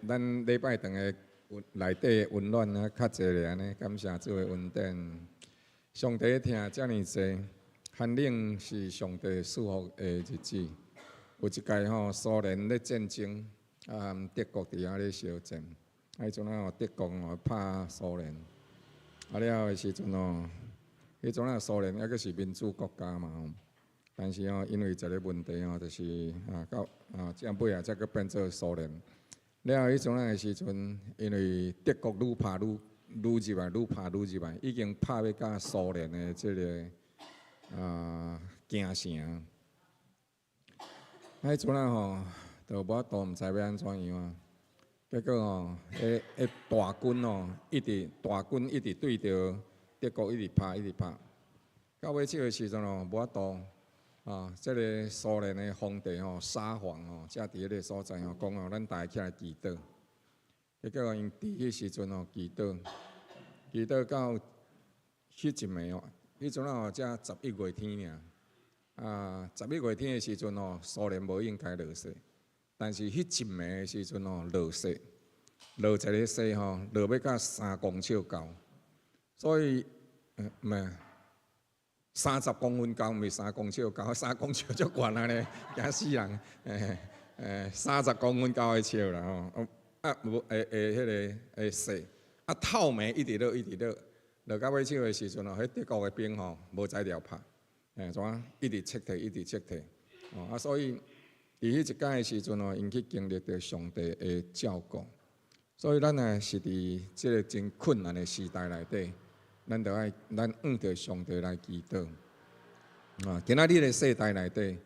咱禮拜堂的內底溫暖啊，較濟咧按呢，感謝主的恩典。上帝疼遮爾濟，寒冷是上帝賜福的日子。有一屆吼，蘇聯咧戰爭，啊，德國佇遐咧相戰，啊，彼陣啊，德國吼拍蘇聯，啊了的時陣吼，彼陣啊蘇聯猶閣是民主國家嘛吼，但是吼，因為一個問題吼，就是啊到啊這尾啊，才閣變做蘇聯。了後彼陣仔的時陣，因為德國愈拍愈愈入來，愈拍愈入來，已經拍欲到蘇聯的這个京城。啊，彼陣仔吼，就無法度毋知欲按怎樣啊。結果吼，彼彼大軍吼，一直大軍一直對著德國一直拍，一直拍。到尾這个時陣吼，無法度啊，這个蘇聯的皇帝吼，沙皇吼，才佇彼个所在吼，講吼，咱大家起來祈禱。結果𪜶佇彼時陣吼，祈禱，祈禱到彼一暝哦，彼陣吼才11月天爾。啊，11月天的時陣吼，蘇聯無應該落雪，但是彼一暝的時陣吼，落雪，落一个雪吼，落欲到3公尺高，所以，毋是30公分高，毋是三公尺高，三公尺足懸啊咧，驚死人！30公分高的雪啦吼，啊無會會彼个會雪，啊透暝一直落一直落，落到尾手的時陣吼，彼德國的兵吼無才調拍，怎一直撤退，一直撤退，哦啊，所以佇彼一工的時陣吼，𪜶去經歷著上帝的照顧，所以咱若是佇這个真困難的時代內底，咱著愛咱向著上帝來祈禱。啊，今仔日的世代內底，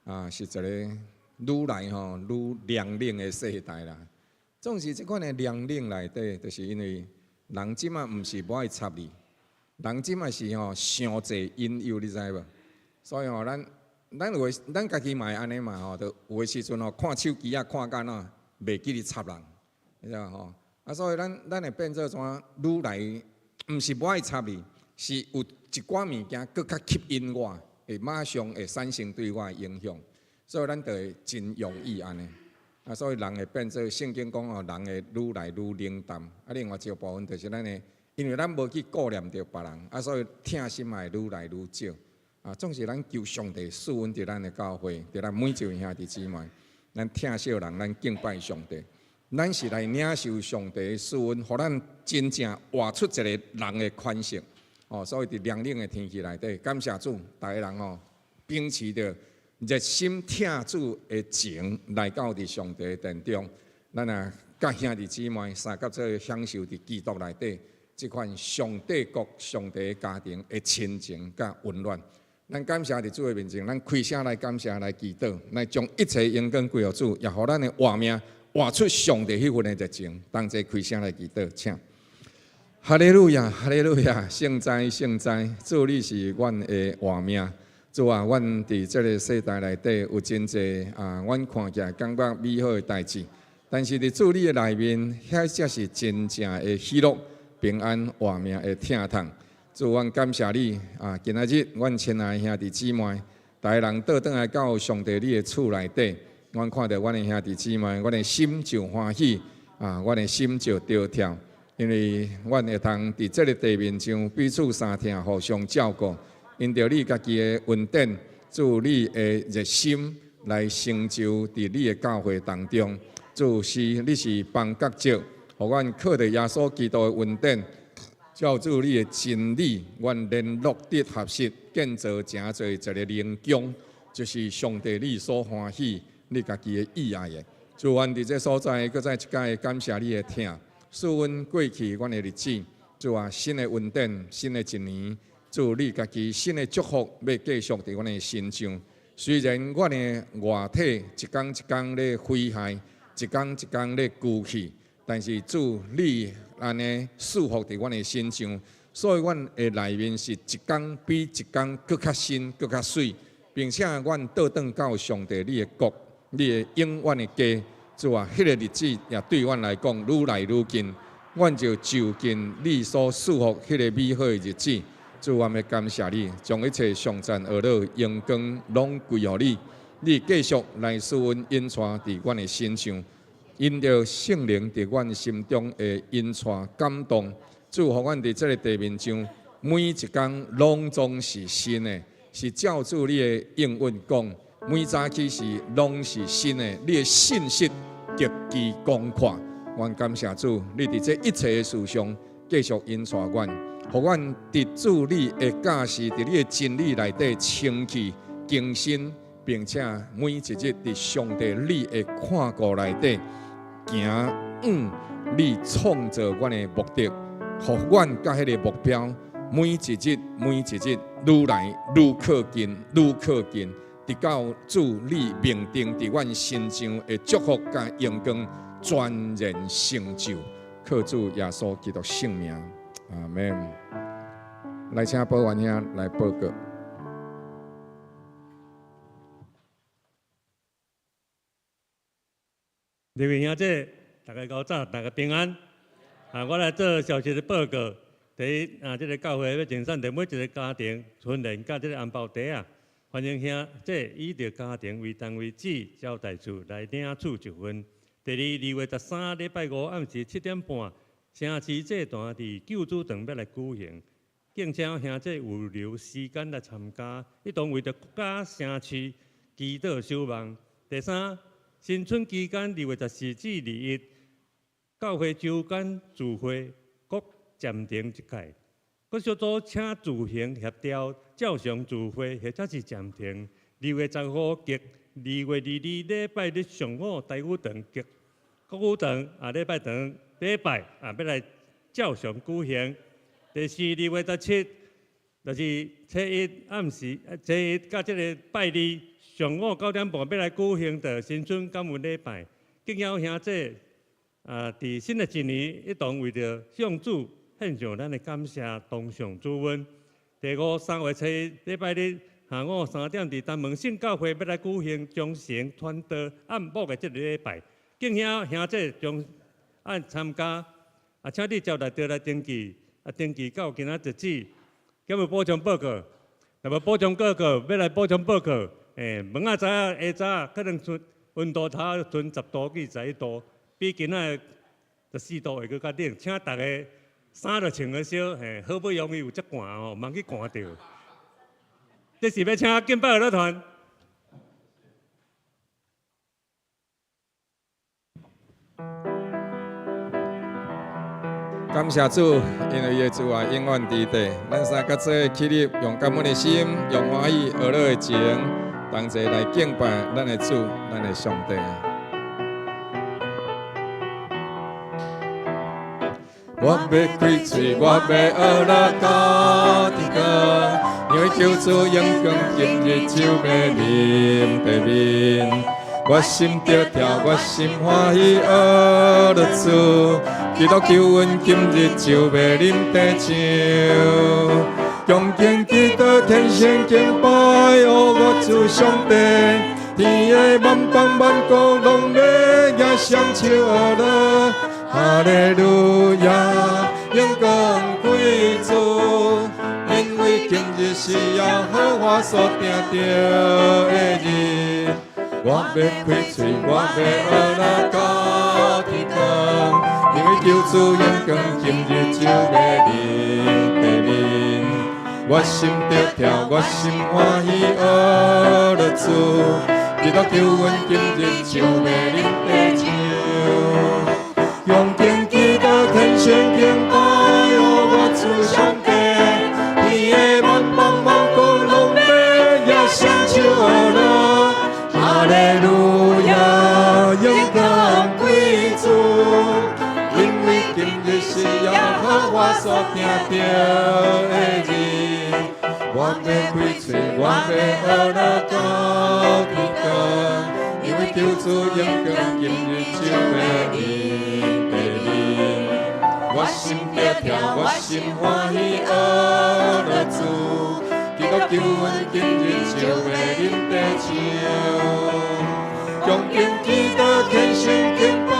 啊，是一个愈來吼愈涼冷的世代啦。總是這款的涼冷內底，就是因為人這馬毋是無愛插你，人這馬是吼傷濟引誘，你知無？所以吼，咱有的咱家己嘛會按呢嘛吼，就有的時陣吼看手機啊看甲怎袂記得插人，你知無吼？啊，所以咱會變做怎愈來毋是無愛插你，是有一寡物件閣較吸引我，會馬上會產生對我的影響，所以咱就會真容易按呢。啊，所以人會變做聖經講吼，人會愈來愈冷淡。啊，另外一個部分就是咱的，因為咱無去顧念著別人，啊，所以疼心嘛會愈來愈少。啊，總是咱求上帝賜恩佇咱的教會，佇咱每一位兄弟姊妹，咱疼惜人，咱敬拜上帝，咱是來領受上帝的賜恩，予咱真正活出一個人的款式。哦，所以佇涼冷的天氣內底，感謝主，逐个人吼秉持著熱心疼主的情來到佇上帝的殿中，咱啊佮兄弟姊妹相佮做享受佇基督內底這款上帝國、上帝的家庭的親情佮溫暖。咱感謝佇主的面前，咱開聲來感謝、來祈禱，來將一切榮光歸予主，也予咱的活命活出上帝彼份的熱情。同齊開聲來祈禱，請。哈利路亞，哈利路亞，聖哉，聖哉，主你是阮的活命。主啊，阮佇這个世代內底有真濟啊，阮看起來感覺美好的代誌，但是佇主你的內面，遐才是真正的喜樂、平安、活命的疼痛。主，阮感謝你啊！今仔日，阮親愛兄弟姊妹，逐个人倒轉來到上帝你的厝內底，阮看著阮的兄弟姊妹，阮的心就歡喜啊，阮的心就著跳，因為阮會通佇這个地面上彼此相疼，互相照顧。因著你家己的恩典，主你的熱心來成就佇你的教會當中。主是你是房角石，予阮靠著耶穌基督的恩典，照主你的真理，阮聯絡得合適，建造成做一個靈宮，就是上帝你所歡喜、你家己的意愛的。主，阮佇這所在，閣再一擺感謝你的疼，賜阮過去阮的日子。主啊，新的恩典，新的一年。主你家己新的祝福，欲繼續佇阮的身上。雖然阮的外體一工一工咧毀壞，一工一工咧枯去，但是主你按呢賜福佇阮的身上，所以阮的內面是一工比一工閣較新、閣較媠，並且阮倒轉到上帝你的國，你的永遠的家。主啊，彼个日子也對阮來講愈來愈近，阮就就近你所賜福彼个美好的日子。主，我們感謝你，將一切頌讚、呵咾、榮光攏歸予你。你繼續來賜阮引帶佇阮的身上，因著聖靈佇阮心中的引帶感動，主予阮佇這个地面上每一工攏總是新的，是照主你的應允講，每早起時攏是新的，你的信實極其廣闊。阮感謝主，你佇這一切的事上繼續引帶阮，予阮佇主你的教示，佇你的真理內底清氣更新，並且每一日佇上帝你的看顧內底行往你創造阮的目的，予阮佮彼个目標每一日每一日愈來愈靠近，愈靠近，直到主你命定佇阮身上的祝福佮榮光全然成就。靠主耶穌基督聖名，阿門。來請保元兄來報告。各位兄姐，大家早，大家平安。啊，我來做小息的報告。第一，啊，這个教會欲贈送予每一个家庭春聯佮這个紅包袋仔，歡迎兄姐以著家庭為單位至招待處來領取一份。第二，2月13禮拜五暗時7點半，城市祭壇佇救主堂欲來舉行，敬請兄姐預留時間來參加，一同為著國家城市祈禱守望。第三，新春期間2月14至21，教會週間聚會閣暫停一屆，各小組請自行協調，照常聚會或者是暫停。2月15及2月22禮拜日上午台語堂及國語堂啊，禮拜堂禮拜啊，欲來照常舉行。第四，2月17，就是初一暗時，初一佮這个拜二上午9點半欲來舉行的新春感恩禮拜。敬邀兄姐啊，佇新的一年一同為著向主獻上咱的感謝，同享主恩。第五，3月初一禮拜日下午3點，佇東門聖教會欲來舉行忠誠傳道按牧的這个禮拜。敬請兄姐將按參加，啊，請你招待桌來登記，啊，登記到今仔日止。敢有補充報告？若無補充報告，欲來補充報告。欸，明仔載下早可能賰溫度頭賰10度至11度，比今仔14度會閣較冷。請大家衫著穿好少，嘿，好不容易有遮寒吼，毋通去寒著。這是欲請敬拜樂團。感謝主，因為伊的慈愛永遠佇地。咱三個做伙起立，用感恩的心，用歡喜歡樂的情，同齊來敬拜咱的主，咱的上帝。我欲開喙，我欲學樂到天光，因為求主榮光，今日就欲臨地面。我心著跳，我心歡喜，學樂主，基督救恩今日就欲臨地上。恭敬基督天聖敬拜，哦，我主上帝，天的萬邦萬國攏欲舉雙手學樂，哈利路亞，榮光歸主，因為今日是耶和華所定著的日。我欲開喙，我欲學樂到天光，因為救主榮光今日就欲臨地面。我心著跳，我心歡喜，學樂主，基督救恩今日就欲臨地上。恭敬基督天聖敬拜，哦，我主上帝，天的萬邦萬國攏欲舉雙手學樂。哈利路亞，榮光歸主，因為今日是耶和華所定著的日。我欲開喙，我欲學樂到天光，因為救主榮光今日就欲臨地面。我心著跳，我心歡喜，學樂主，基督救恩今日就欲臨地上。恭敬基督天聖敬拜，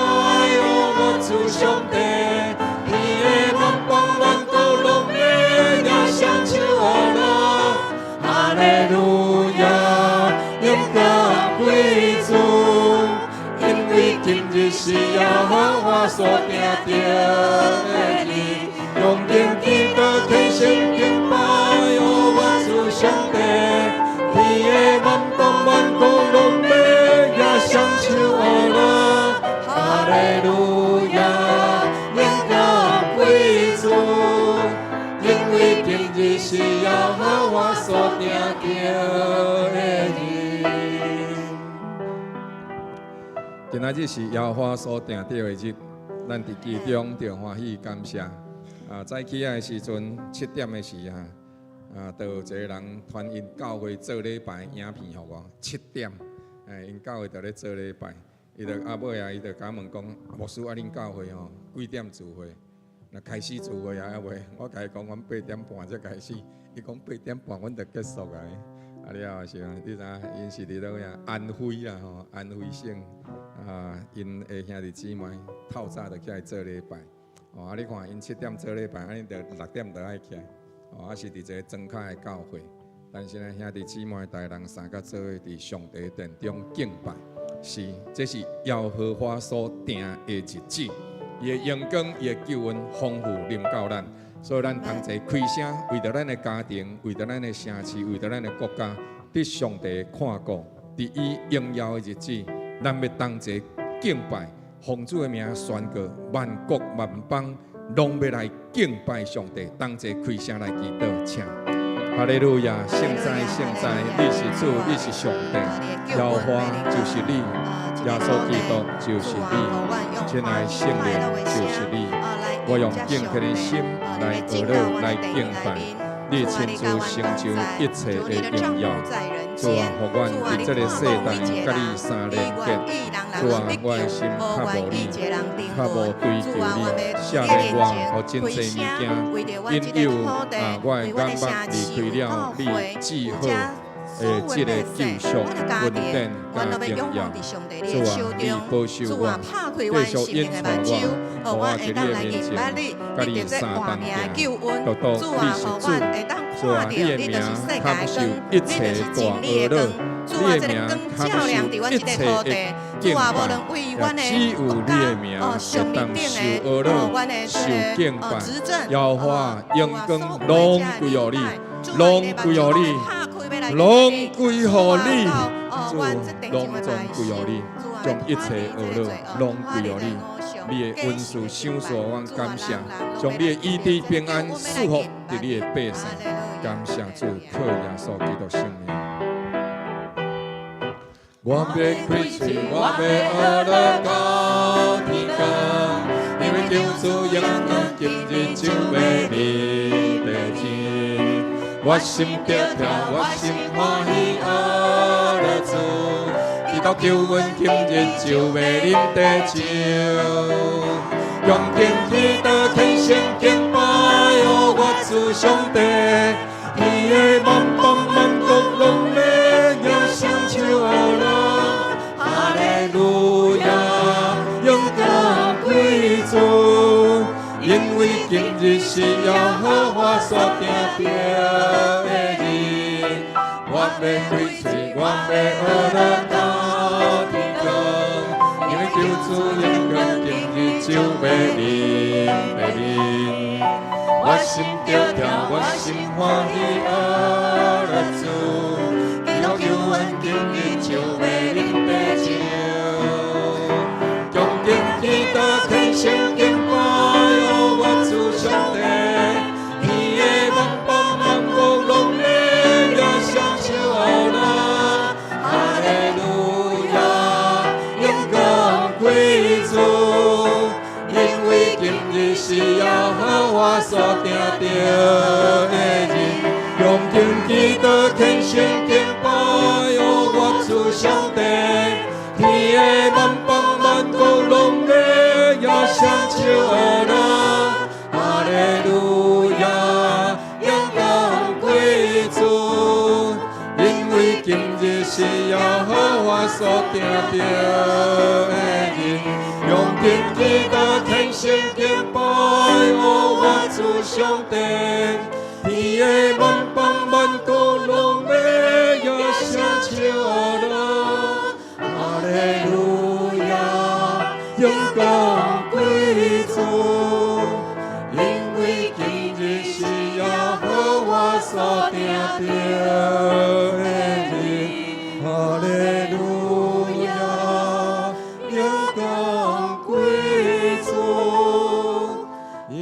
哦，我主上帝，天的萬邦萬國攏欲舉雙手學樂，哈利路亞，榮光歸主，因為今日是耶華所定著的日，恭敬祈禱虔誠敬拜，哦，我主上帝，天的萬邦萬國攏欲雙手呵咾，哈利路亞，榮耀歸主，因為今日是耶和華所定著的日。今仔日是耶和華所定著的日，咱佇其中著歡喜感謝。啊，早起來的時陣，7點的時啊，啊，就有一個人傳𪜶教會做禮拜影片予我。七點，欸，𪜶教會就咧做禮拜，伊就啊尾啊，伊就共我問講，牧師啊，恁教會吼幾點聚會？若開始聚會啊，猶未？我共伊講，阮8點半才開始。伊講八點半，阮就結束啊。啊了後是，你知影，𪜶是佇佗位啊？安徽啊吼，安徽省啊，𪜶的兄弟姊妹透早就起來做禮拜。哦，啊你看𪜶7點做禮拜，啊恁著6點就愛起來。哦，啊是佇一个莊跤的教會，但是呢，兄弟姊妹逐个人三甲做伙佇上帝殿中敬拜，是，這是耶和華所定的日子，伊的榮光，伊的救恩豐富臨到咱。所以咱同齊開聲，為著咱的家庭，為著咱的城市，為著咱的國家，得上帝看顧，佇伊榮耀的日子，咱欲同齊敬拜，奉主的名宣告，萬國萬邦攏欲來敬拜上帝，同齊開聲來祈禱，請。哈利路亞，聖哉聖哉，你是主，你是上帝，耶和華就是你，耶穌基督就是你，親愛聖靈就是你。我用敬虔的心來呵咾，來敬拜你，親自成就一切的榮耀。主啊，予阮佇這个世代佮你相連結。主啊，我的心較無你，較無追求你，赦免我，予真濟物件引誘啊，我的眼目離開了你至好的這个救贖恩典佮榮耀。主啊，你保守我，繼續引帶我，予我佇你的面前佮你相同行。獨獨你是主，主啊，你的名堪受一切大呵咾，你的名堪受一切的敬拜，也只有你的名會當受呵咾、受敬拜。耶和華榮光攏歸予你，攏歸予你，攏歸予你，主攏總歸予你，將一切呵咾攏歸予你。你的恩賜賞賜阮感謝，將你的醫治平安賜福佇你的百姓，感謝主，靠耶穌基督聖名。我欲開喙，我欲呵咾到天國，因為救主榮光今日就欲臨地前。我心著跳，我心歡喜呵咾主，基督救恩今日就欲臨地上。恭敬祈禱，虔誠敬拜，哦，我主上帝，天的萬邦萬國攏欲雙手呵咾，哈利路亞，榮耀歸主，因為今日是耶和華所定著的日，我欲開喙，我欲呵咾到天國，因為救主榮光今日就欲臨地面。我心著跳，我心歡喜呵咾主，基督救恩今日就欲臨地上。恭敬祈禱，虔誠敬拜，哦，我主上帝，天的萬邦萬國攏欲雙手呵咾，哈利路亞，榮光歸主，因為今日是耶和華所定著的日，恭敬祈禱，虔誠敬拜，哦，我主上帝，天的萬邦萬國攏欲雙手呵咾，哈利路亞，榮耀歸主，因為今日是耶和華所定著的日，恭敬祈禱，虔誠敬拜，哦，我主上帝，天的萬邦萬國攏欲雙手呵咾，哈利路亞，榮光歸定著的日，哈利路亞，榮光歸主，因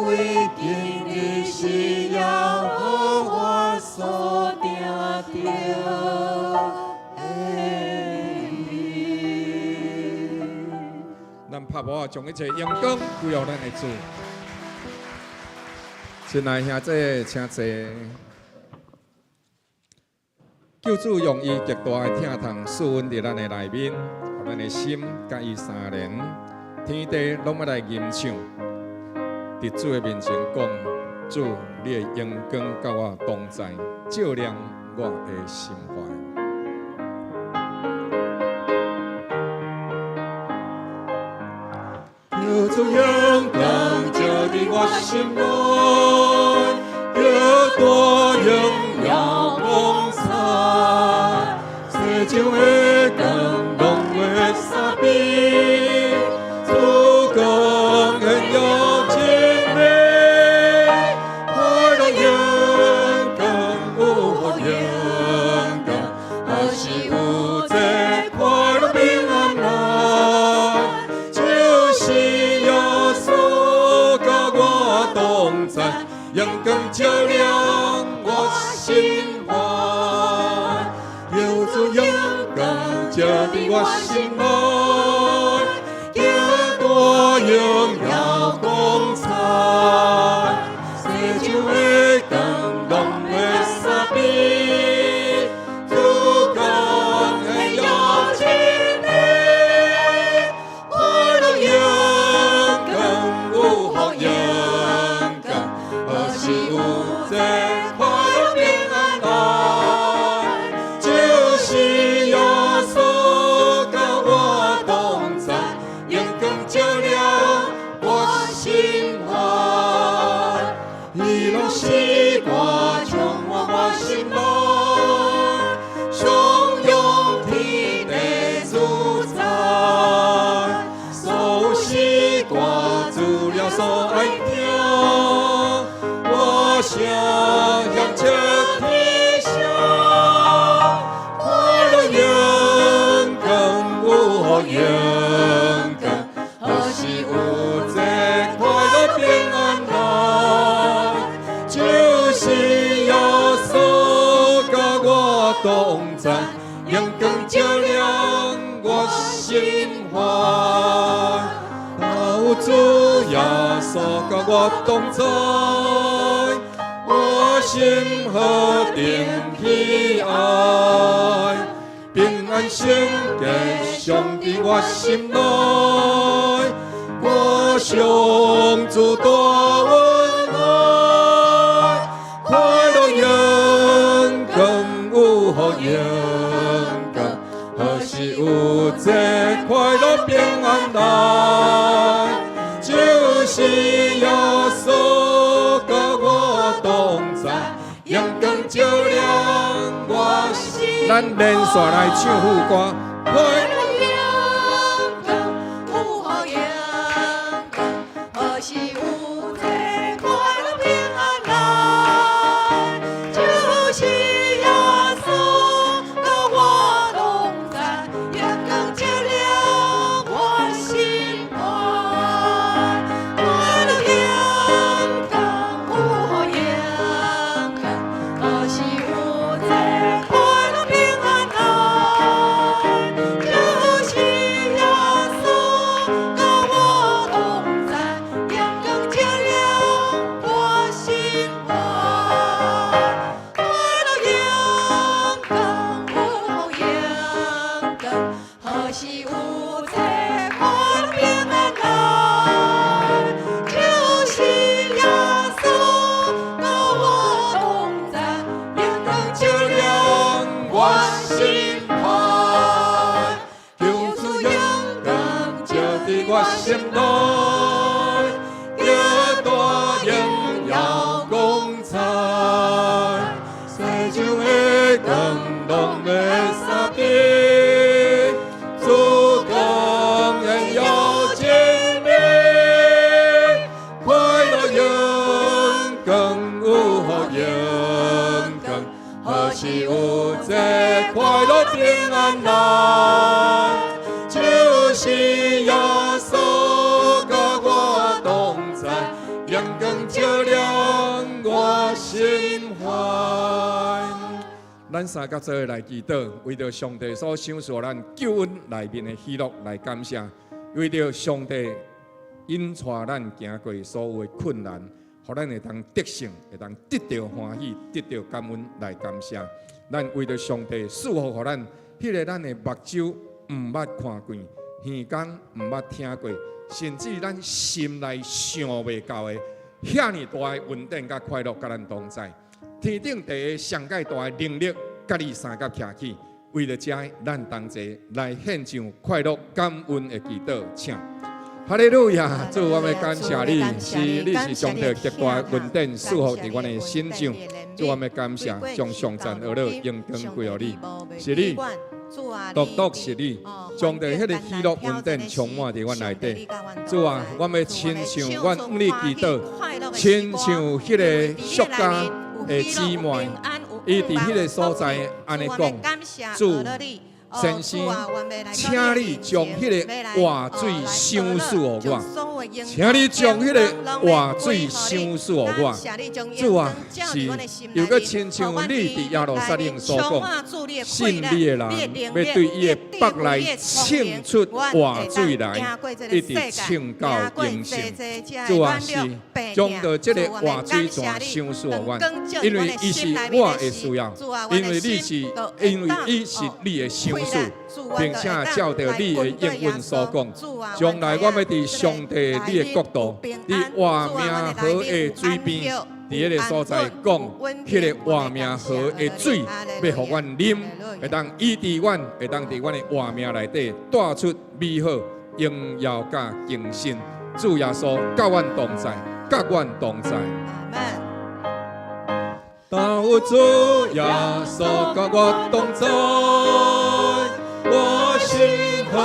為今日是耶和華所定著的日。咱拍鼓將一切榮光歸予咱的主。親愛兄弟，請坐。救主用伊極大的疼痛賜恩佇咱的內面，予咱的心佮伊相連，天地攏欲來吟唱，佇主的面前講：主，你的榮光佮我同在，照亮我的心懷。求主榮光照佇我心內，叫大榮耀光彩，世上的光攏袂相比，主光榮耀真美，快樂榮光有福榮光，何時有這快樂平安來？就是耶穌佮我同在，榮光照亮我心懷，求主榮光照佇我心內，叫大榮耀光彩，世上的光攏袂相比，主光榮耀真美，快樂榮光有福榮光，何時有這快樂平安來？就是耶穌佮我同在，榮光照亮我心懷，喜樂詩歌充滿我心內，頌揚天地主宰，所有詩歌主了所愛聽，我聲響徹天上，快樂榮光有福榮光，何時有這快樂平安來？就是耶穌佮我同在，榮光照亮我心懷。有主耶穌佮我同在，我心何等喜愛，平安聖潔常佇我心內，我上主大恩愛，快樂榮光有福榮光，何時有這快樂平安來？就是耶穌佮我同在，榮光照亮我心。咱連續來唱副歌，快樂榮光有福榮光，何時有這快樂平安來？就是耶穌佮我同在，榮光照亮我心懷。快樂榮光有福榮光，何時有這快樂平安來？就是耶穌佮我同在，榮光照亮我心懷。快樂榮光有福榮光，何時有這快樂平安來？就是耶穌佮我同在，榮光照亮我心懷。求主榮光照佇我心內，叫大榮耀光彩，世上的光攏袂相比，主光榮耀真美，快樂榮光有福榮時有這快樂平安來？就是耶穌佮我同在，榮光照亮我心懷。咱三佮做伙來祈禱，為著上帝所賞賜咱救恩內面的喜樂來感謝，為著上帝引帶咱行過所有的困難，予咱會當得勝，會當得著歡喜，得著感恩來感謝。咱為著上帝賜福予咱，彼个咱的目睭毋捌看過，耳孔毋捌聽過，甚至咱心內想袂到的，遐爾大的恩典佮快樂，佮咱同在。天頂地的上蓋大的能力，佮你相佮徛起，為著這，咱同齊來獻上快樂感恩的祈禱，請。哈利路亞，主，我欲感謝你，是你是上帝極大的恩典賜福佇阮的身上。主，我欲感謝，將頌讚呵咾榮光歸予你，是你，獨獨是你，將著彼个喜樂恩典充滿佇阮內底。主啊，我欲親像阮向你祈禱，親像彼个屬家的姊妹，伊佇彼个所在按呢講，主。先生，請你將彼个活水賞賜予我，請你將彼個活水賞賜予我。主啊，是又閣親像你佇耶路撒冷所講，信你的人欲對伊的腹內衝出活水來，一直衝到永生。主啊，是將著這个活水泉賞賜予阮，因為伊是我的需要，因為你是，因為伊是你的賞賜，並且照著你的應允所講，將來我欲佇上帝你的國度，佇活命河的水邊，佇彼个所在講，彼个活命河的水欲予阮啉，會當醫治阮，會當佇阮的活命內底帶出美好、榮耀佮更新。主耶穌，佮阮同在，佮阮同在。當有主耶穌佮我同在，我心何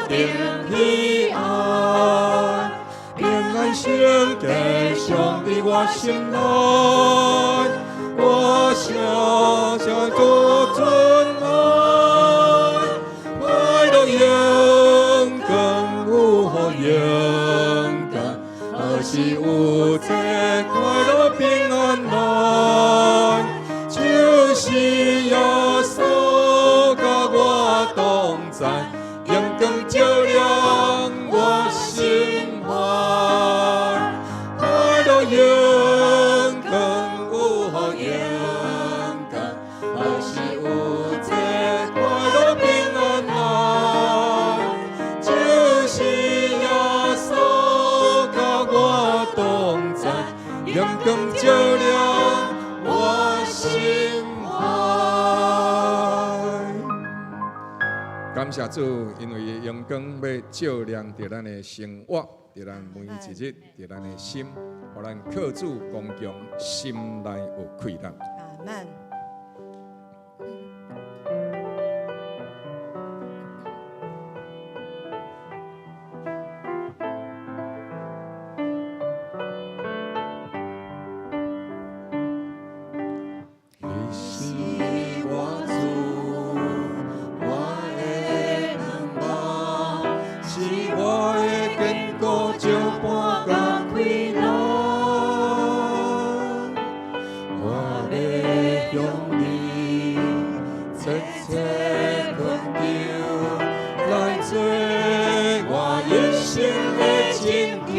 等平安，平安聖潔常佇我心內，我相信主尊愛，快樂榮光有予榮光，何時有這快樂平安來？就是耶穌佮我同在，榮光照亮我心懷，快樂榮光有予榮光，何時有這快樂平安來？就是耶穌佮我同在，榮光照亮我心懷。感謝主，因為榮光欲照亮佇咱的生活，佇咱每一日，佇咱的心，予咱靠主剛強，心內有氣力。阿門。你是我主，我的向望，是我的堅固石伴佮氣力。我欲向你切切懇求，來做我一生的拯救。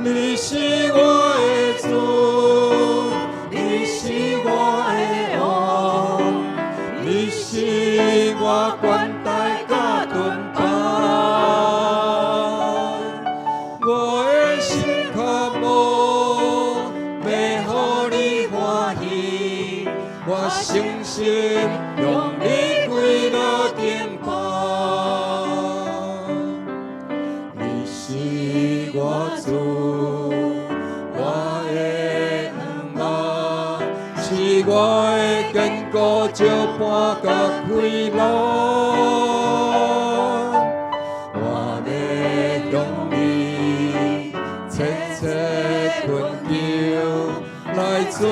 你是我的主，你是我的王，你是我關台佮盾牌。我的心渴慕，欲予你歡喜，我誠心向你歸落敬拜。你是我主，我的向望，是我的堅固石伴佮氣力。我欲向你切切懇求，來做做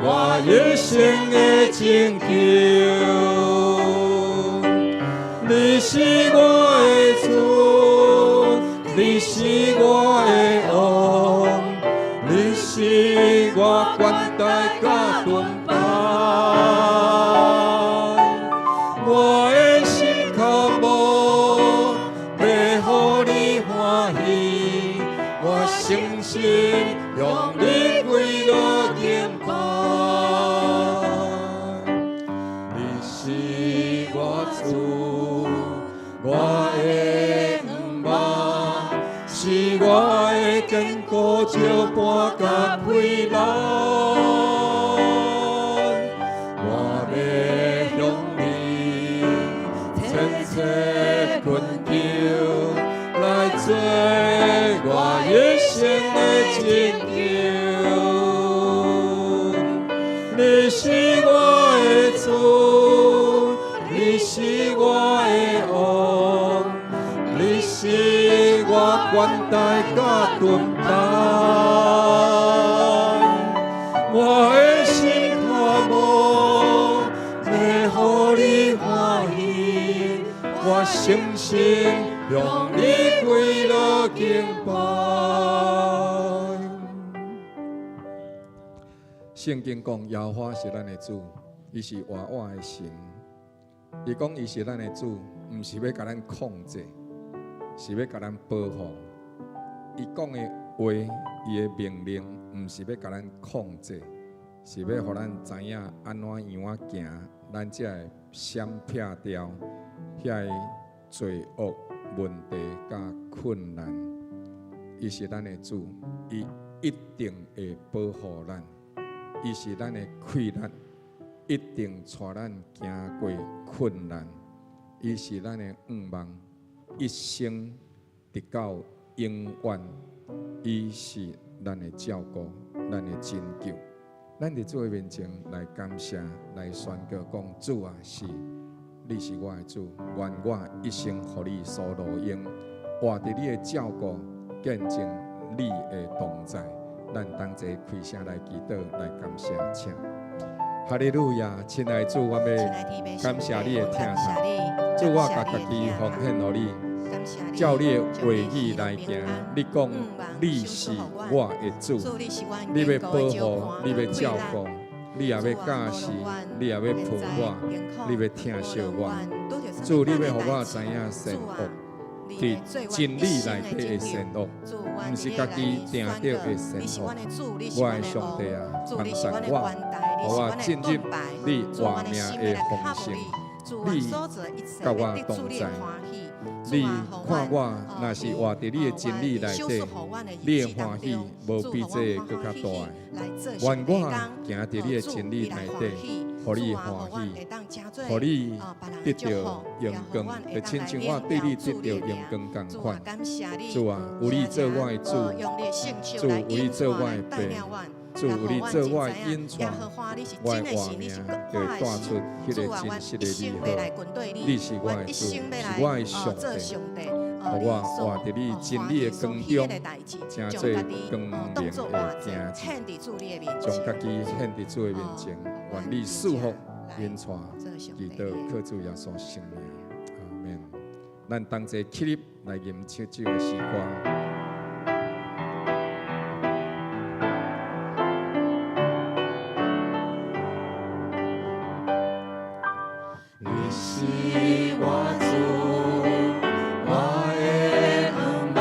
我一生的拯救。你是我的主，你是我的王，你是我悬台佮盾牌。我的心渴慕，欲予你歡喜，我誠心向你跪落敬拜。你是我主，我的向望，是我的堅固石伴佮氣力。我欲向你切切懇求，來做我一生的拯救。你是我的主，你是我的王，你是我懸台佮盾牌。我的心渴慕，欲予你歡喜，我誠心向你跪落敬拜。聖經講，耶和華是咱的主，伊是活我的神。伊講伊是咱的主，毋是欲共咱控制，是欲共咱保護。伊講的話，伊的命令，毋是欲共咱控制，是欲予咱知影按怎樣仔行，咱才會閃避掉遐个罪惡問題佮困難。伊是咱的主，伊一定會保護咱。伊是咱的氣力，一定帶咱行過困難。伊是咱的向望，一生直到永遠。伊是咱的照顧，咱的拯救。咱佇主的面前來感謝，來宣告講：主啊，是，你是我的主，願我一生予你所榮耀，活佇你的照顧，見證你的同在。咱同齊開聲來祈禱，來感謝，請。哈利路亞，親愛的主，我欲感謝你的疼痛。主，我共家己奉獻予你，照你的話語來行。你講你是我的主，你欲保護，你欲照顧，你也欲教示，你也欲抱我，你欲疼惜我。主，你欲予我知影善惡，佇真理內底的善惡，毋是家己定著的善惡。我的上帝啊，幫助我，予我進入你活命的豐盛。你佮我同在，你看我若是活佇你的真理內底，你的歡喜無比這閣較大的。願我行佇你的真理內底，予你歡喜，予你得著榮光，就親像我對你得著榮光仝款。主啊，有你做我的主，主有你做我的爸，主有你做我的引帶，我的活命就會帶出彼个真實的美好。你是我的主，是我的上帝，予我活佇你真理的光中，成做光明的囝子，將家己獻佇主的面前，願你賜福引帶，祈禱靠主耶穌聖名，阿門。咱同齊起立來吟唱這个詩歌。你是我主，我的向望，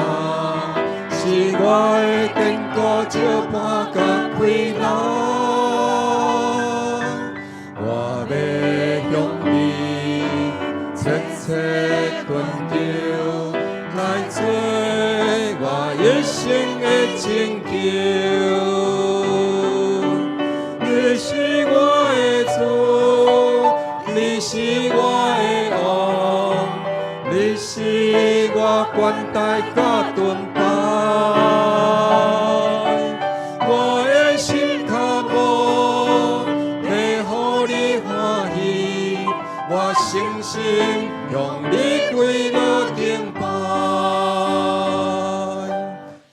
是我的堅固石伴佮氣力。我欲向你切切懇求，來做我一生的拯救。你是我的主，你是我的王，你是我懸台佮盾牌。我的心渴慕，欲予你歡喜，我誠心向你跪落敬拜。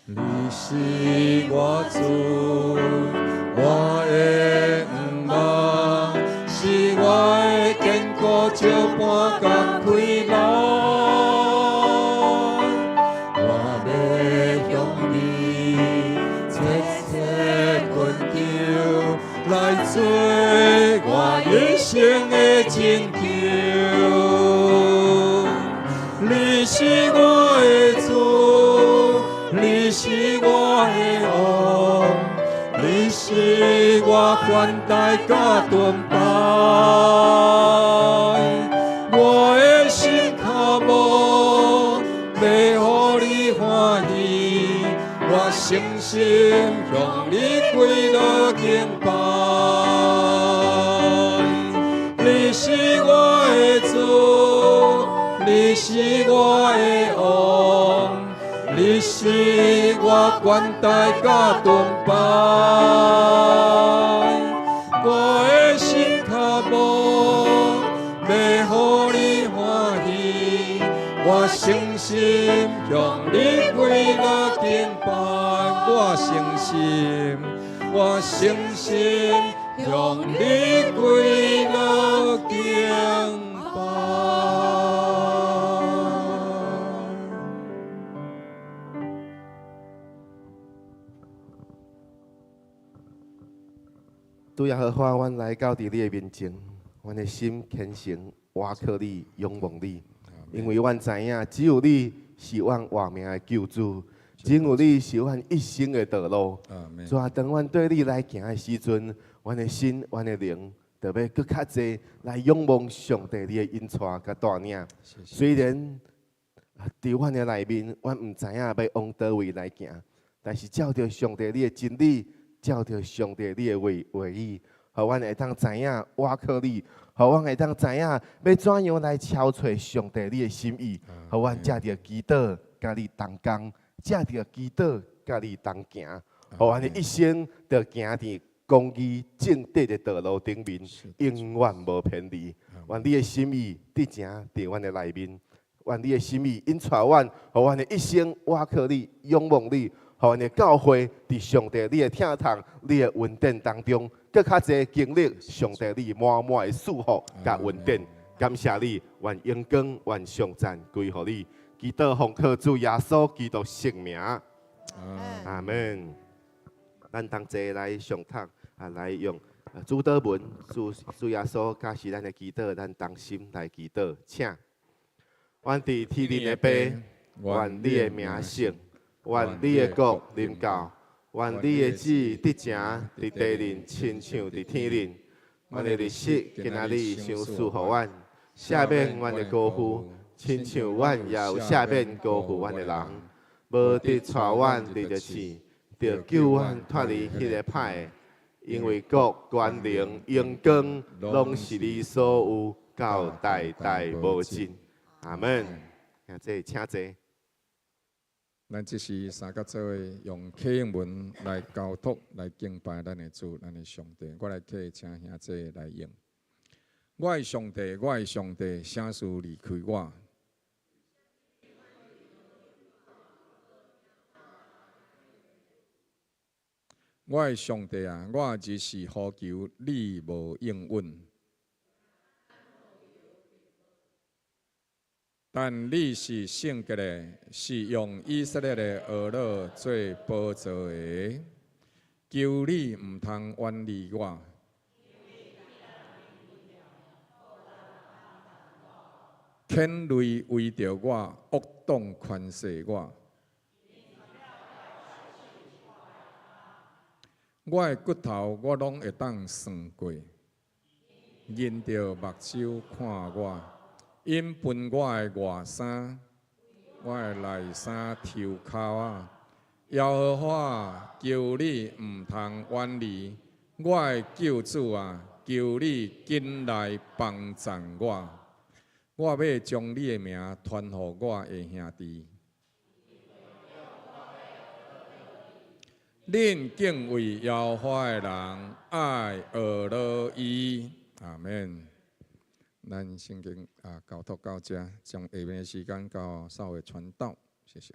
你是我主，我石伴佮开來。我欲向你切切懇求，來做我一生的拯救。你是我的主，你是我的王，你是我權台佮盾牌。我的心渴慕，欲予你歡喜，我誠心向你跪落敬拜。你是我的主，你是我的王，你是我懸台佮盾牌。我的心渴慕，欲予你歡喜，我誠心向你跪落敬拜。我誠心，我誠心向你跪落敬拜。主耶和華，阮來到佇你的面前，阮的心虔誠，倚靠你，仰望你，因為阮知影，只有你是阮活命的救主，只有你是阮一生的道路。主啊，當阮對你來行的時陣，阮的心、阮的靈，就欲閣較濟來仰望上帝你的引帶佮帶領。雖然佇阮的內面，阮毋知影欲往佗位來行，但是照著上帝你的真理，照著上帝你的話語，予阮會當知影倚靠你，予阮會當知影欲怎樣來朝揣上帝你的心意，予阮藉著祈禱佮你同工，藉著祈禱佮你同行，予阮的一生就行佇公義正直的道路頂面，永遠無偏離。願你的心意佇正佇阮的內面，願你的心意引帶阮，予阮的一生倚靠你，仰望你。予阮的教會佇上帝你的疼痛、你的恩典當中，閣較濟經歷上帝你滿滿的祝福佮恩典。感謝你，願榮光、願頌讚歸予你。祈禱奉靠主耶穌基督聖名，阿門。咱同齊來上堂啊，來用主禱文，主主耶穌教示咱的祈禱，咱同心來祈禱，請。阮佇天頂的父，願你的名聖。願你的國臨到，願你的旨意得成佇地面，親像佇天頂。阮的日食今仔日賞賜予阮，赦免阮的過負，親像阮也有赦免辜負阮的人。無得帶阮佇著試，著救阮脫離彼个歹的。因為國、權能、榮光，攏是你所有，到代代無盡。阿門。兄弟，請坐。咱這是三角做伙用啟應文來交託、來敬拜咱的主、咱的上帝。我來替請兄弟來用。我的上帝，我的上帝，啥事離開我？我的上帝啊，我日時呼求，你無應允。但你是聖潔的，是用以色列的俄勒做寶座的，求你毋通遠離我。犬類圍著我，惡黨環視我。我的骨頭，我攏會當算過，忍著目睭看我。𪜶分我的外衫，我的內衫抽鬮仔。耶和華，求你毋通遠離我的救主啊！求你緊來幫贊我。我欲將你的名傳予我的兄弟。恁敬畏耶和華的人，愛學老伊。阿門。咱聖經啊，交託到這，將下面的時間交稍微傳道，謝謝。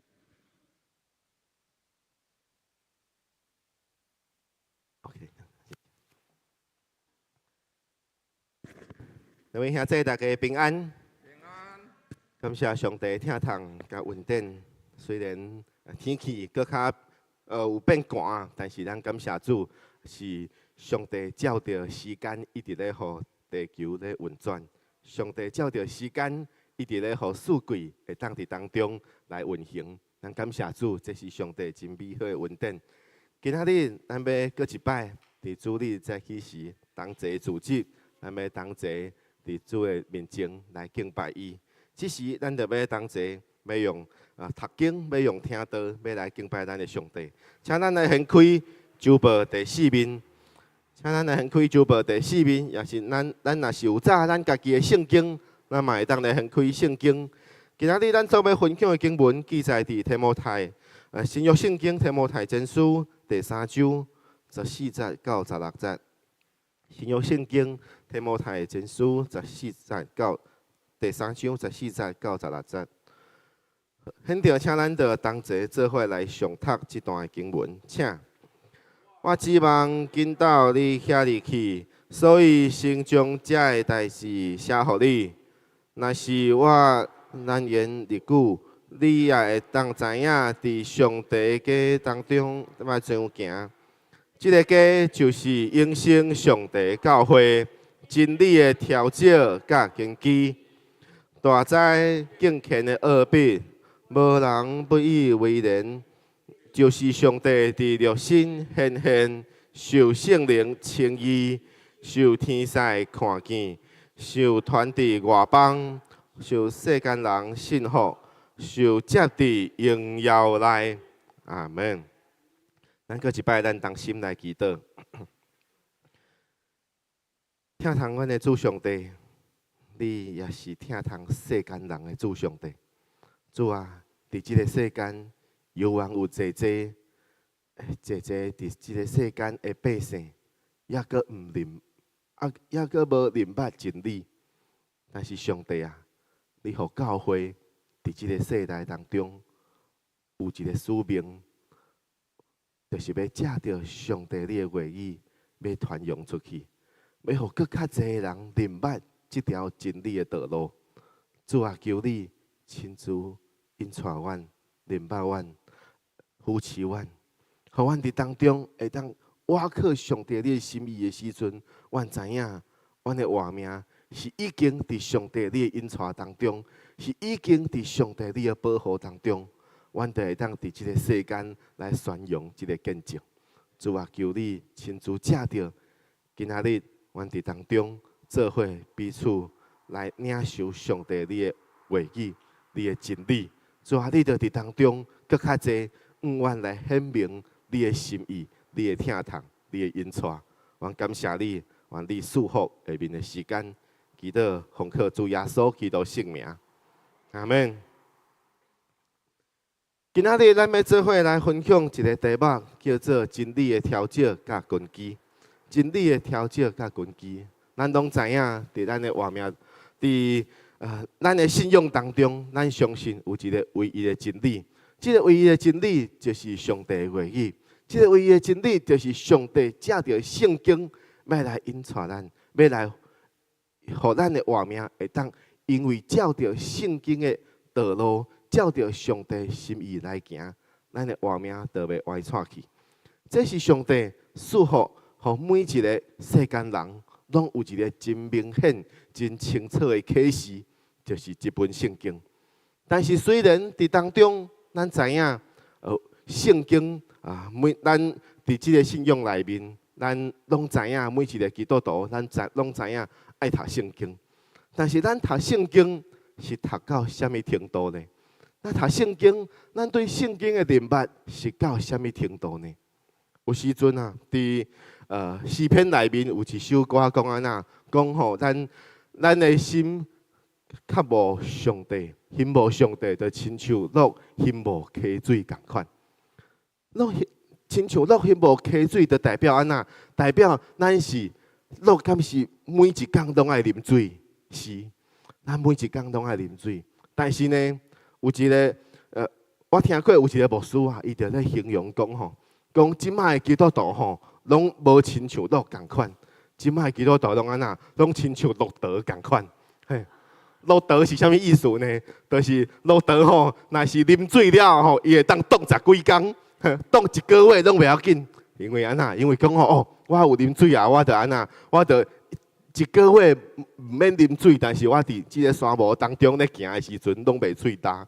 OK。兩位兄弟大家平安。平安。感謝上帝疼痛佮恩典，雖然天氣閣較有變寒，但是咱感謝主，是上帝照著時間一直咧予地球咧運轉。上帝照著時間一直咧予四季會當佇當中來運行。咱感謝主，這是上帝真美好的恩典。今仔日咱欲閣一擺佇主日早起時同齊組織，咱欲同齊佇主的面前來敬拜伊。這時，咱就欲同齊欲用讀經，欲用聽道，欲來敬拜咱的上帝。請咱來掀開周報第四面，請咱來掀開周報第四面，也是咱若是有紮咱家己的聖經，咱嘛會當來掀開聖經。今仔日咱所欲分享的經文記載佇提摩太，新約聖經提摩太前書第三章14節到16節。新約聖經提摩太前書十四節到第三章十四節到十六節。現在請咱著同齊做伙來誦讀這段經文，請。我指望緊到你遐裡去，所以先將這个代誌寫予你。若是我難言日久，你也會當知影，佇上帝家當中欲怎樣行。這个家就是永生上帝教會真理的柱石佮根基。大哉敬虔的奧秘，無人不以為然。就是上帝佇肉身顯現，受聖靈稱義，受天使看見，受傳佇外邦，受世間人信服，受接佇榮耀內。阿門。咱閣一擺，咱同心來祈禱。疼痛阮的主上帝，你也是疼痛世間人的主上帝。主啊，佇這个世間，猶原有濟濟、濟濟佇這个世間的百姓，猶閣毋認，猶閣無認捌真理。但是上帝啊，你予教會佇這个世代當中有一个使命，就是欲藉著上帝你的話語，欲傳揚出去，欲予閣較濟的人認捌這條真理的道路。主啊，求你親自引帶阮、認捌阮、扶持阮，予阮佇當中會當倚靠上帝你的心意的時陣，阮知影阮的活命是已經佇上帝你的引帶當中，是已經佇上帝你的保護當中。阮就會當佇這个世間來宣揚這个見證。主啊，求你親自藉著今仔日，阮佇當中做伙彼此來領受上帝你的話語、你的真理。主啊，你就佇當中閣較濟，向阮來顯明你的心意、你的疼痛、你的引帶。阮感謝你，願你賜福下面的時間，祈禱奉靠主耶穌基督聖名，阿門。今仔日咱欲做伙來分享一个題目，叫做真理的柱石佮根基。真理的柱石佮根基，咱攏知影，佇咱的活命，佇咱的信仰當中，咱相信有一个唯一的真理。這个唯一的真理就是上帝的話語。這个唯一的真理就是上帝藉著聖經欲來引帶咱，欲來予咱的活命會當因為照著聖經的道路，照著上帝心意來行，咱的活命就袂歪跩去。這是上帝賜福，予每一个世間人，攏有一個真明顯、真清楚的啟示，就是這本聖經。但是雖然佇當中，咱知影，聖經啊，每咱佇這个信仰內面，咱攏知影每一个基督徒，咱知攏知影愛讀聖經。但是咱讀聖經是讀到啥物程度呢？咱讀聖經，咱對聖經的認捌是到啥物程度呢？有時陣啊，佇詩篇內面有一首歌講按怎，講吼咱的心渴慕上帝，欣慕上帝，就親像鹿欣慕溪水仝款。鹿親像鹿欣慕溪水，就代表按怎？代表咱是鹿，敢是每一工攏愛啉水？是，咱每一工攏愛啉水。但是呢，有一个我聽過有一个牧師啊，伊就咧形容講吼，講這擺的基督徒吼，攏無親像鹿仝款。這擺基督徒攏按怎？攏親像駱駝仝款。嘿，駱駝是啥物意思呢？就是駱駝吼，若是啉醉了吼，伊會當擋十幾工，擋一個月攏袂要緊。因為按怎？因為講吼，哦，我有啉水啊，我就按怎？我就一個月毋免啉水，但是我佇這个沙漠當中咧行的時陣，攏袂喙焦。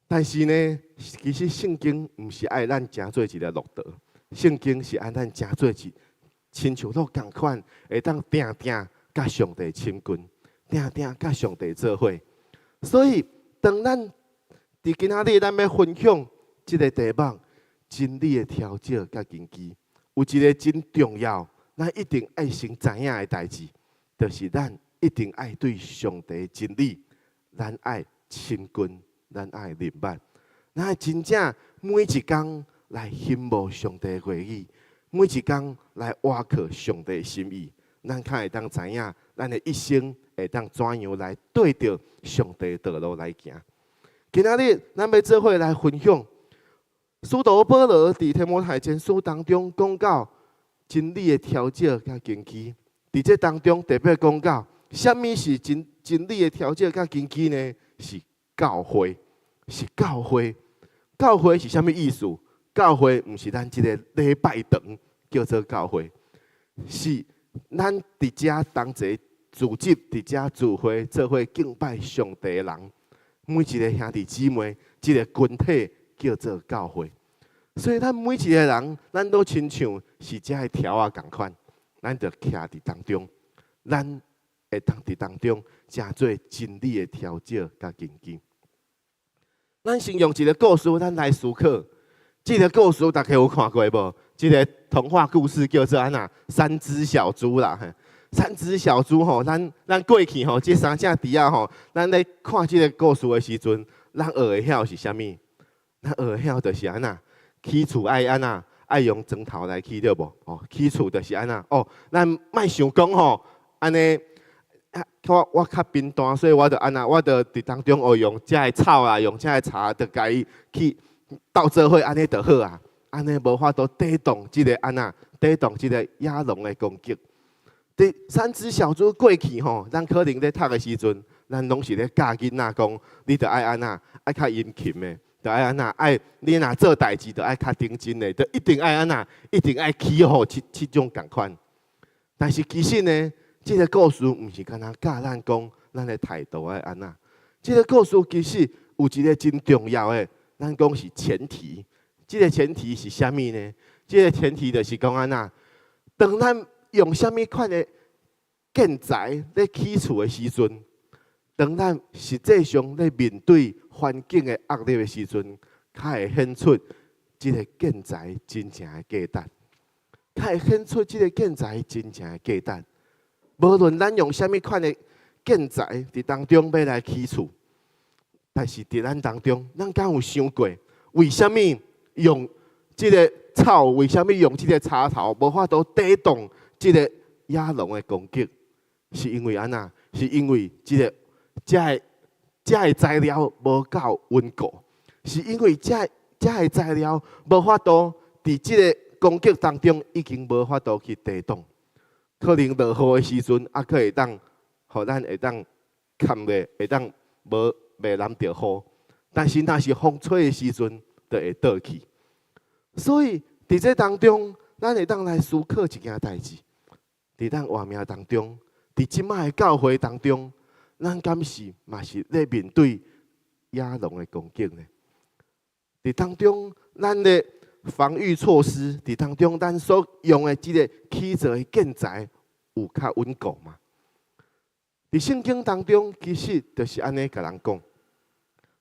但是呢，其實聖經毋是愛咱成做一个駱駝，聖經是愛咱成做一親像鹿仝款，會當定定佮上帝親近，定定佮上帝做伙。所以，當咱佇今仔日咱欲分享這个題目，真理的調整佮根基，有一个真重要，咱一定愛先知影的代誌，就是咱一定愛對上帝真理，咱愛親近。咱愛認捌，咱愛真正每一工來欣慕上帝的話語，每一工來倚靠上帝的心意，咱較會當知影，咱的一生會當怎樣來對著上帝的道路來行。今仔日咱欲做伙來分享，使徒保羅佇提摩太前書當中講到真理的調整佮根基，佇這當中特別講到，啥物是真理的調整佮根基呢？是教會，是教會。教會是啥物意思？教會毋是咱這个禮拜堂叫做教會，是咱佇遮同齊組織，佇遮聚會做伙敬拜上帝的人，每一个兄弟姊妹，這个群體叫做教會。所以咱每一个人，咱都親像是遮的柱仔仝款，咱就徛佇當中，咱會當佇當中成做真理的調整佮根基。咱先用一个故事，咱來思考。這个故事大家有看過無？這个童話故事叫做按怎？三隻小豬啦。三隻小豬吼，咱過去吼，這三隻豬仔吼，咱咧看這个故事的時陣，咱學會曉是啥物？咱學會曉就是按怎？起厝愛按怎？愛用磚頭來起對無？哦，起厝就是按怎？哦，咱莫想講吼，按呢。我較貧惰，所以我就按怎，我就佇當中學用遮个草啊，用遮个柴，就共伊去鬥做伙，按呢就好啊。按呢無法度抵擋這个按怎，抵擋這个野狼的攻擊。佇三隻小豬過去吼，咱可能咧讀的時陣，咱攏是咧教囡仔講，你著愛按怎，愛較殷勤的，著愛按怎，愛你若做代誌，著愛較認真的，著一定愛按怎，一定愛起予這種仝款。但是其實呢，這个故事毋是干焦教咱講，咱的態度愛按怎。這个故事其實有一个真重要的，咱講是前提。這个前提是啥物呢？這个前提就是講按怎，當咱用啥物款的建材咧起厝的時陣，當咱實際上咧面對環境的壓力的時陣，較會顯出這个建材真正的價值，較會顯出這个建材真正的價值。無論咱用啥物款的建材佇當中欲來起厝，但是佇咱當中，咱敢有想過，為啥物用這个草？為啥物用這个柴頭？無法度抵擋這个野狼的攻擊？是因為按怎？是因為這个這个材料無夠穩固，是因為這个材料無法度佇這个攻擊當中已經無法度去抵擋。可能落雨的時陣，猶閣會當，予咱會當崁咧，會當無袂淋著雨。但是若是風吹的時陣，就會倒去。所以佇這當中，咱會當來思考一件代誌。佇咱活命當中，佇這擺的教會當中，咱敢是嘛是咧面對野狼的攻擊呢？佇當中，咱的防禦措施，佇當中，咱所用的這个起造的建材有較穩固嗎？佇聖經當中，其實就是按呢共人講。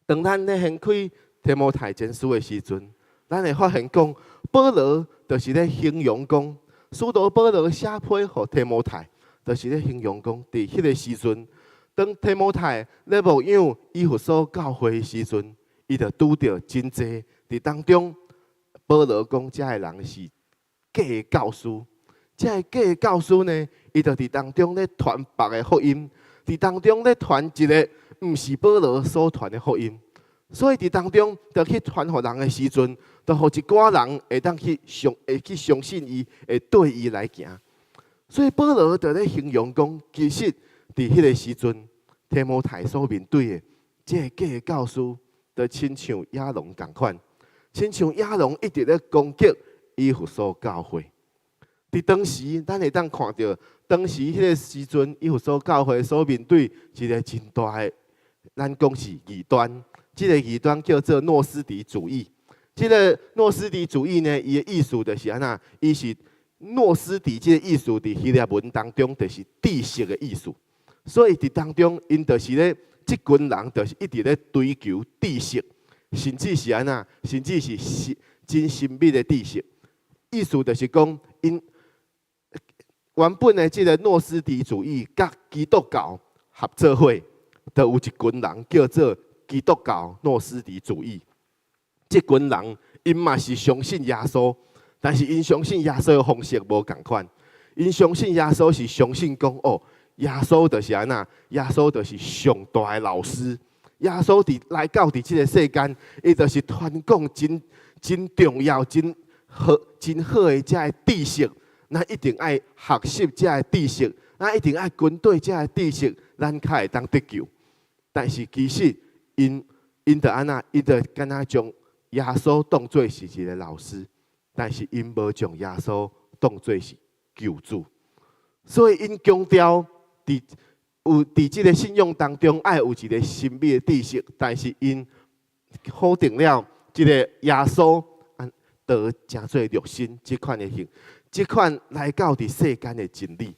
當咱咧掀開提摩太前書的時陣，咱會發現講，保羅就是咧形容講，使徒保羅寫批予提摩太，就是咧形容講，佇彼个時陣，當提摩太咧牧養以弗所教會的時陣，伊就拄著真濟佇當中。保羅講，這个人是假的教師，這个假的教師呢，伊就佇當中咧傳別个福音，佇當中咧傳一个毋是保羅所傳的福音，所以佇當中，就去傳予人的時陣，就予一寡人會當去相，會去相信伊，會對伊來行。所以保羅就咧形容講，其實佇彼个時陣，提摩太所面對的這个假的教師，就親像野狼仝款，親像野狼一直咧攻擊以弗所教會。佇當時，咱會當看著當時彼个時陣，以弗所教會所面對一个真大的，咱講是異端。這个異端叫做諾斯底主義。這个諾斯底主義呢，伊的意思就是按怎？伊是諾斯底這个意思，佇希臘文當中就是知識的意思。所以佇當中，𪜶就是咧，這群人就是一直咧追求知識，甚至是按怎？甚至是是真神秘的知識。意思就是講，𪜶原本的這个諾斯底主義佮基督教合做伙，就有一群人叫做基督教諾斯底主義。這群人𪜶嘛是相信耶穌，但是𪜶相信耶穌的方式無仝款。𪜶相信耶穌是相信講哦，耶穌就是按怎？耶穌就是上大的老師。耶穌佇來到佇這个世間，伊就是傳講真真重要、真好、真好的這个知識。咱一定愛學習這个知識，咱一定愛跟對這个知識，咱較會當得救。但是其實，𪜶𪜶就按怎？𪜶就敢若將耶穌當做是一个老師，但是𪜶無將耶穌當做是救主。所以𪜶強調佇有佇這个信仰當中愛有一个神秘的知識，但是𪜶否定了這个耶穌道成做肉身這款的形，這款來到佇世間的真理。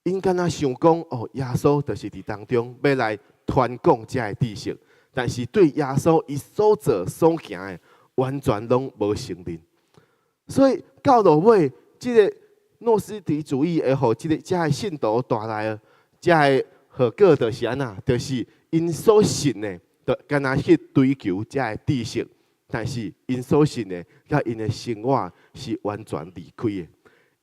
𪜶敢若想講哦，耶穌就是佇當中欲來傳講這个知識，但是對耶穌伊所做所行的，完全攏無承認。所以到落尾，這个諾斯底主義會予這个遮个信徒帶來的遮个後果，就是按怎？就是𪜶所信的，就敢若去追求遮个知識，但是𪜶所信的，佮𪜶的生活是完全離開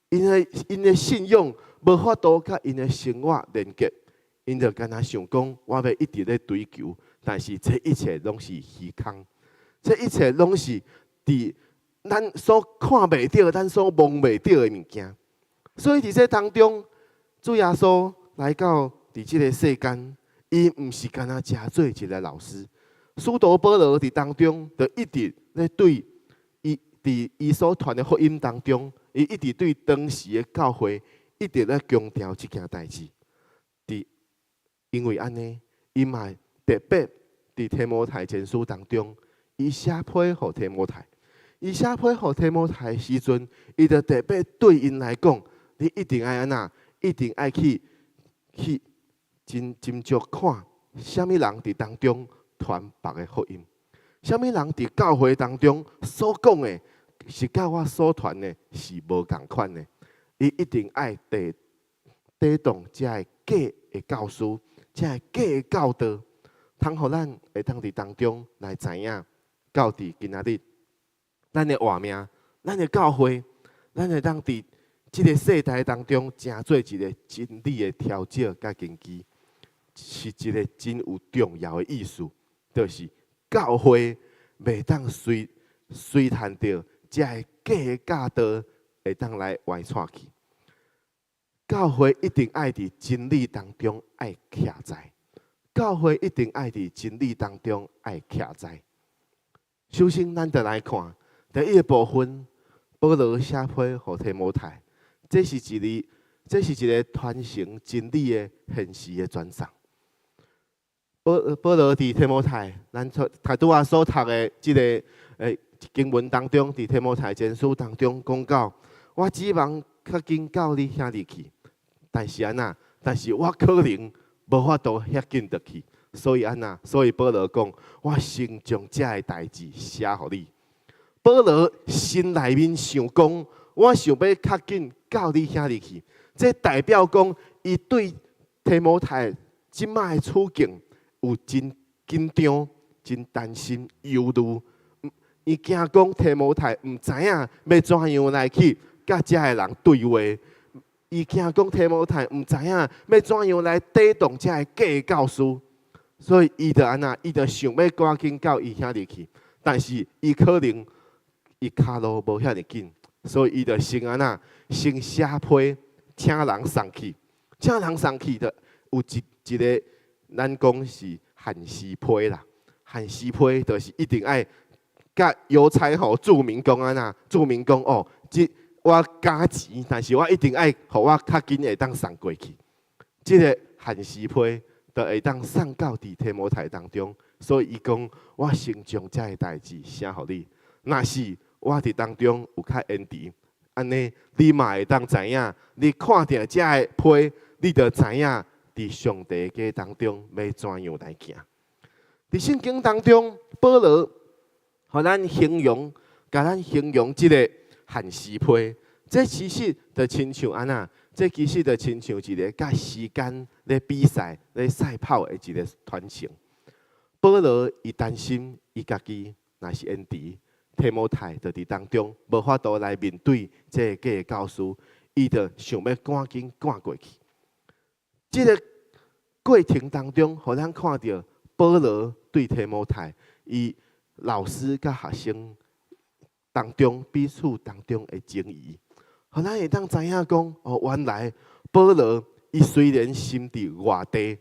的。𪜶的信仰無法度佮𪜶的生活連結，𪜶就敢若想講，我欲一直咧追求，但是這一切攏是虛空，這一切攏是佇咱所看袂著、咱所摸袂著的物件。所以佇這當中，主耶穌來到佇這个世間，伊毋是干焦成做一个老師。使徒保羅佇當中，就一直咧對伊佇伊所傳的福音當中，伊一直對當時的教會一直咧強調這件代誌。佇因為按呢，伊嘛特別佇提摩太前書當中，伊寫批予提摩太。伊寫批予提摩太的時陣，伊就特別對𪜶來講，你一定愛按怎？一定愛去真斟酌看，啥物人佇當中傳別个福音，啥物人佇教會當中所講的，是佮我所傳的是無仝款的。伊一定愛抵抵擋這个假的教師，這个假的教導，通予咱會當佇當中來知影，到佇今仔日，咱的活命，咱的教會，咱會當佇這个世代當中，成做一个真理的調整佮根基，是一个真有重要的意思，就是教會袂當隨隨趁著這个假的教導會當來歪跩去。教會一定愛佇真理當中愛徛在，教會一定愛佇真理當中愛徛在。首先，咱就來看第一个部分，保羅寫批予提摩太，這是一个傳承真理的現實的傳送。保保羅佇提摩太，咱頭拄仔所讀的這个經文當中，佇提摩太前書當中講到，我指望較緊到你遐裡去，但是按怎？但是我可能無法度遐緊轉去，所以按怎？所以保羅講，我先將這个代誌寫予你。保羅心內面想講，我想欲較緊到你遐裡去，這代表講，伊對提摩太這擺的處境有真緊張、真擔心、憂慮。伊驚講提摩太毋知影欲怎樣來去佮遮个人對話。伊驚講提摩太毋知影欲怎樣來抵擋遮个假的教師，所以伊就按怎？伊就想欲趕緊到伊遐裡去，但是伊可能伊跤路無遐爾緊，所以伊就先按怎？先寫批請人送去，請人送去的有一個，咱講是限時批啦，限時批就是一定愛佮郵差吼註明講按怎，註明講哦，這我加錢，但是我一定愛予我較緊會當送過去。這個限時批就會當送到佇提摩太當中，所以伊講我先將這个代誌寫予你，若是我佇當中有較延遲，按呢你嘛會當知影，你看著這个批，你就知影佇上帝家當中欲怎樣來行。佇聖經當中，保羅予咱形容，共咱形容這个限時批，這其實就親像按怎？這其實就親像一个佮時間咧比賽、咧賽跑的一个傳承。保羅伊擔心伊家己若是延遲，提摩太就佇當中無法度來面對這個假的教師，伊就想欲趕緊趕過去。這个過程當中，予咱看著保羅對提摩太，伊老師佮學生當中彼此當中的情誼，予咱會當知影講哦，原來保羅伊雖然身佇外地，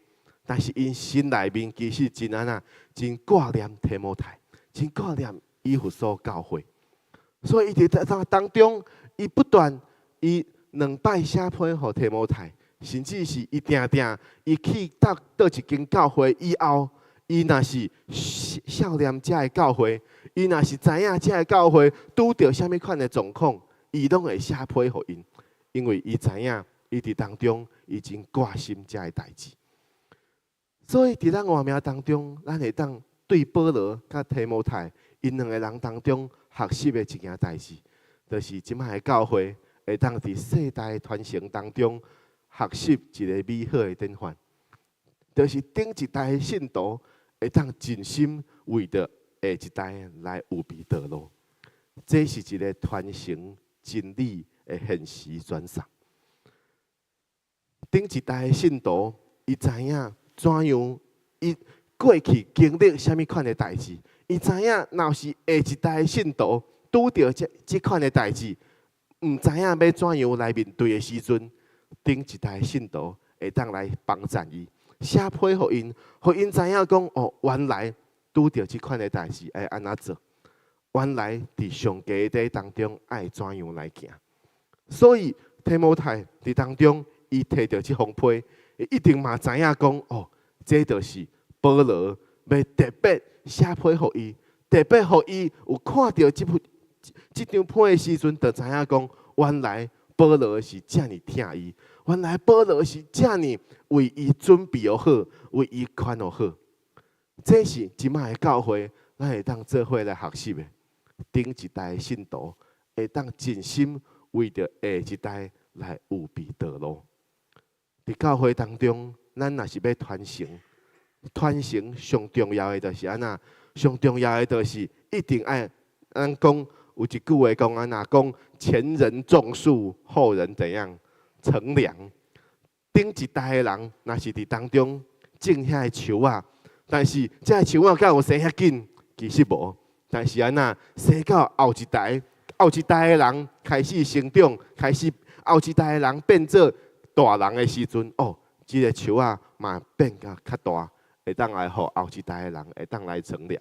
但是𪜶心內面其實真按怎，真掛念提摩太，真掛念以弗所教會。所以伊佇當中，伊不斷伊兩擺寫批予提摩太，甚至是伊定定伊去到佗一間教會以後，伊若是想念遮个教會，伊若是知影遮个教會拄著啥物款的狀況，伊攏會寫批予𪜶，因為伊知影伊佇當中伊真掛心遮个代誌。所以佇咱活命當中，咱會當對保羅佮提摩太𪜶兩个人當中學習的一件代誌，就是這擺的教會會當佇世代傳承當中學習一个美好的典範，就是頂一代的信徒會當盡心為著下一代來預備道路，這是一个傳承真理的現實傳送。頂一代的信徒，伊知影怎樣，伊過去經歷啥物款的代誌，伊知影若是下一代的信徒拄著這款的代誌，毋知影欲怎樣來面對的時陣，頂一代的信徒會當來幫贊伊，寫批予𪜶，予𪜶知影講哦，原來拄著這款的代誌愛按怎做，原來佇上帝的當中愛怎樣來行。所以提摩太佇當中，伊提著這封批，一定嘛知影講哦，這就是保羅欲特別寫批予伊，特別予伊有看著這張批的時陣，就知影講原來保羅是遮爾疼伊，原來保羅是遮爾為伊準備好，為伊款好。這是這擺的教會，咱會當做伙來學習的。頂一代的信徒會當盡心為著下一代來預備道路。佇教會當中，咱若是欲傳承，傳承上重要的就是按怎？上重要的就是一定愛咱講有一句話講按怎？講前人種樹，後人怎樣乘涼。頂一代的人若是佇當中種遐个樹仔，但是這个樹仔敢有生遐緊？其實無。但是按怎生到後一代，後一代的人開始成長，開始後一代的人變做大人的時陣，哦，這个樹仔嘛變甲較大，會當來予後一代的人會當來乘涼。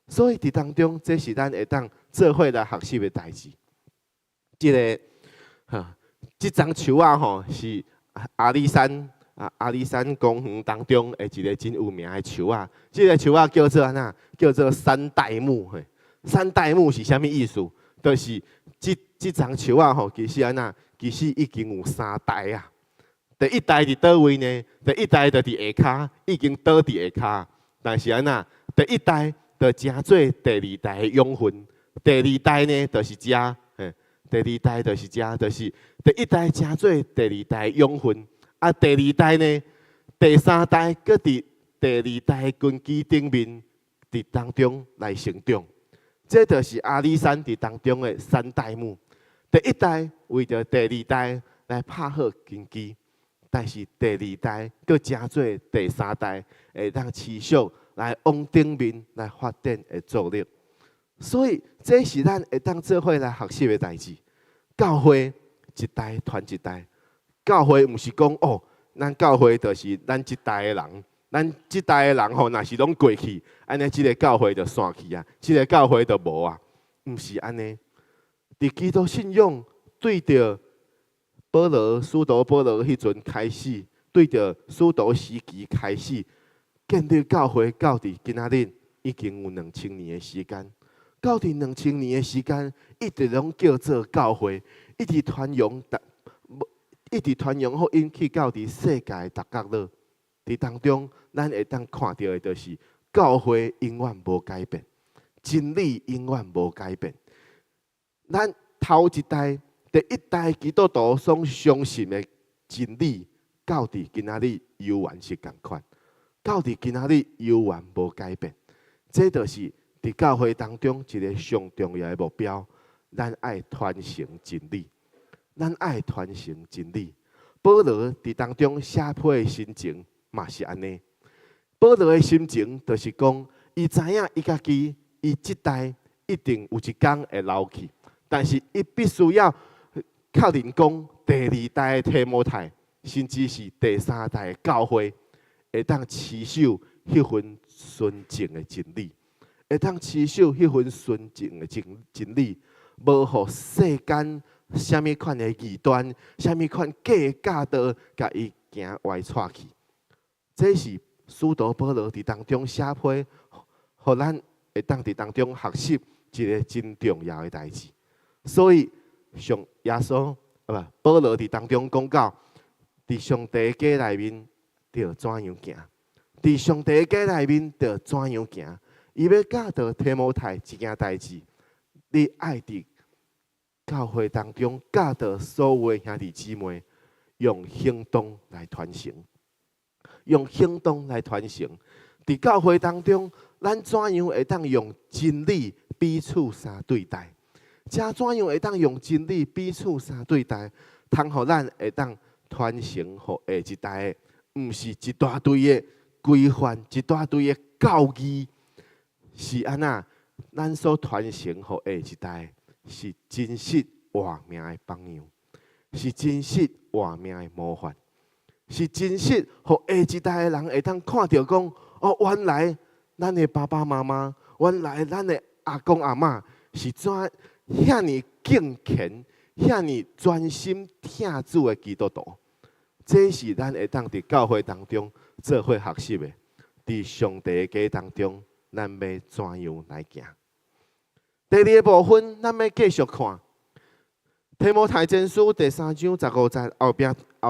所以佇當中，這是咱會當做伙來學習的代誌。這个哈，這欉樹仔吼是阿里山啊，阿里山公園當中的一个真有名的樹仔。這个樹仔叫做按怎？叫做三代目。嘿，三代目是啥物意思？就是這欉樹仔吼，其實按怎？其實已經有三代啊。第一代佇佗位呢？第一代就佇下跤，已經倒佇下跤。但是按怎？第一代就成做第二代的養分。第二代呢，就是遮，嘿，第二代就是遮，就是第一代成做第二代養分。啊，第二代呢，第三代閣佇第二代根基頂面，佇當中來成長。這就是阿里山佇當中的三代目。第一代為著第二代來拍好根基，但是第二代閣成做第三代，會當持續來往頂面來發展的助力。所以，這是咱會當做伙來學習的代誌。教會一代傳一代，教會毋是講哦，咱教會就是咱這代的人，咱這代的人吼，若是攏過去，按呢這个教會就散去啊，這个教會就無啊，毋是按呢。佇基督信仰對著保羅、使徒保羅彼陣開始，對著使徒時期開始建立教會，到佇今仔日已經有兩千年的時間。到佇兩千年的時間，一直攏叫做教會，一直傳揚，一直傳揚福音去到佇世界逐角落。佇當中，咱會當看著的，就是教會永遠無改變，真理永遠無改變。咱頭一代、第一代基督徒所相信的真理，到佇今仔日猶原是仝款，到佇今仔日猶原無改變。這就是佇教會當中一个上重要的目標。咱愛傳承真理，咱愛傳承真理。保羅佇當中寫批的心情嘛是按呢。保羅的心情就是講，伊知影伊家己，伊這代一定有一工會老去。但是，伊必須要確認講，第二代的提摩太，甚至是第三代的教會，會當持守彼份純正的真理，會當持守彼份純正的真理，無予世間啥物款的異端，啥物款假教導，共伊行歪躥去。這是使徒保羅佇當中寫批，予咱會當佇當中學習一个真重要的代誌。所以，上耶穌啊無保羅佇當中講到，佇上帝家內面著怎樣行？佇上帝家內面著怎樣行？伊欲教導提摩太一件代誌，你愛佇教會當中教導所有的兄弟姊妹，用行動來傳承，用行動來傳承。佇教會當中，咱怎樣會當用真理彼此相對待？這怎樣會當用真理彼此相對待，通予咱會當傳承予下一代的，毋是一大堆的規範，一大堆的教義，是按怎？咱所傳承予下一代是真實活命的榜樣，是真實活命的模範，是真實予下一代的人會當看著講：哦，原來咱的爸爸媽媽，原來咱的阿公阿嬤是怎遐爾敬虔、遐爾專心疼主的基督徒。這是咱會當佇教會當中做伙學習的。佇上帝的家當中，咱欲怎樣來行？第二个部分，咱欲繼續看提摩太前書第三章十五節後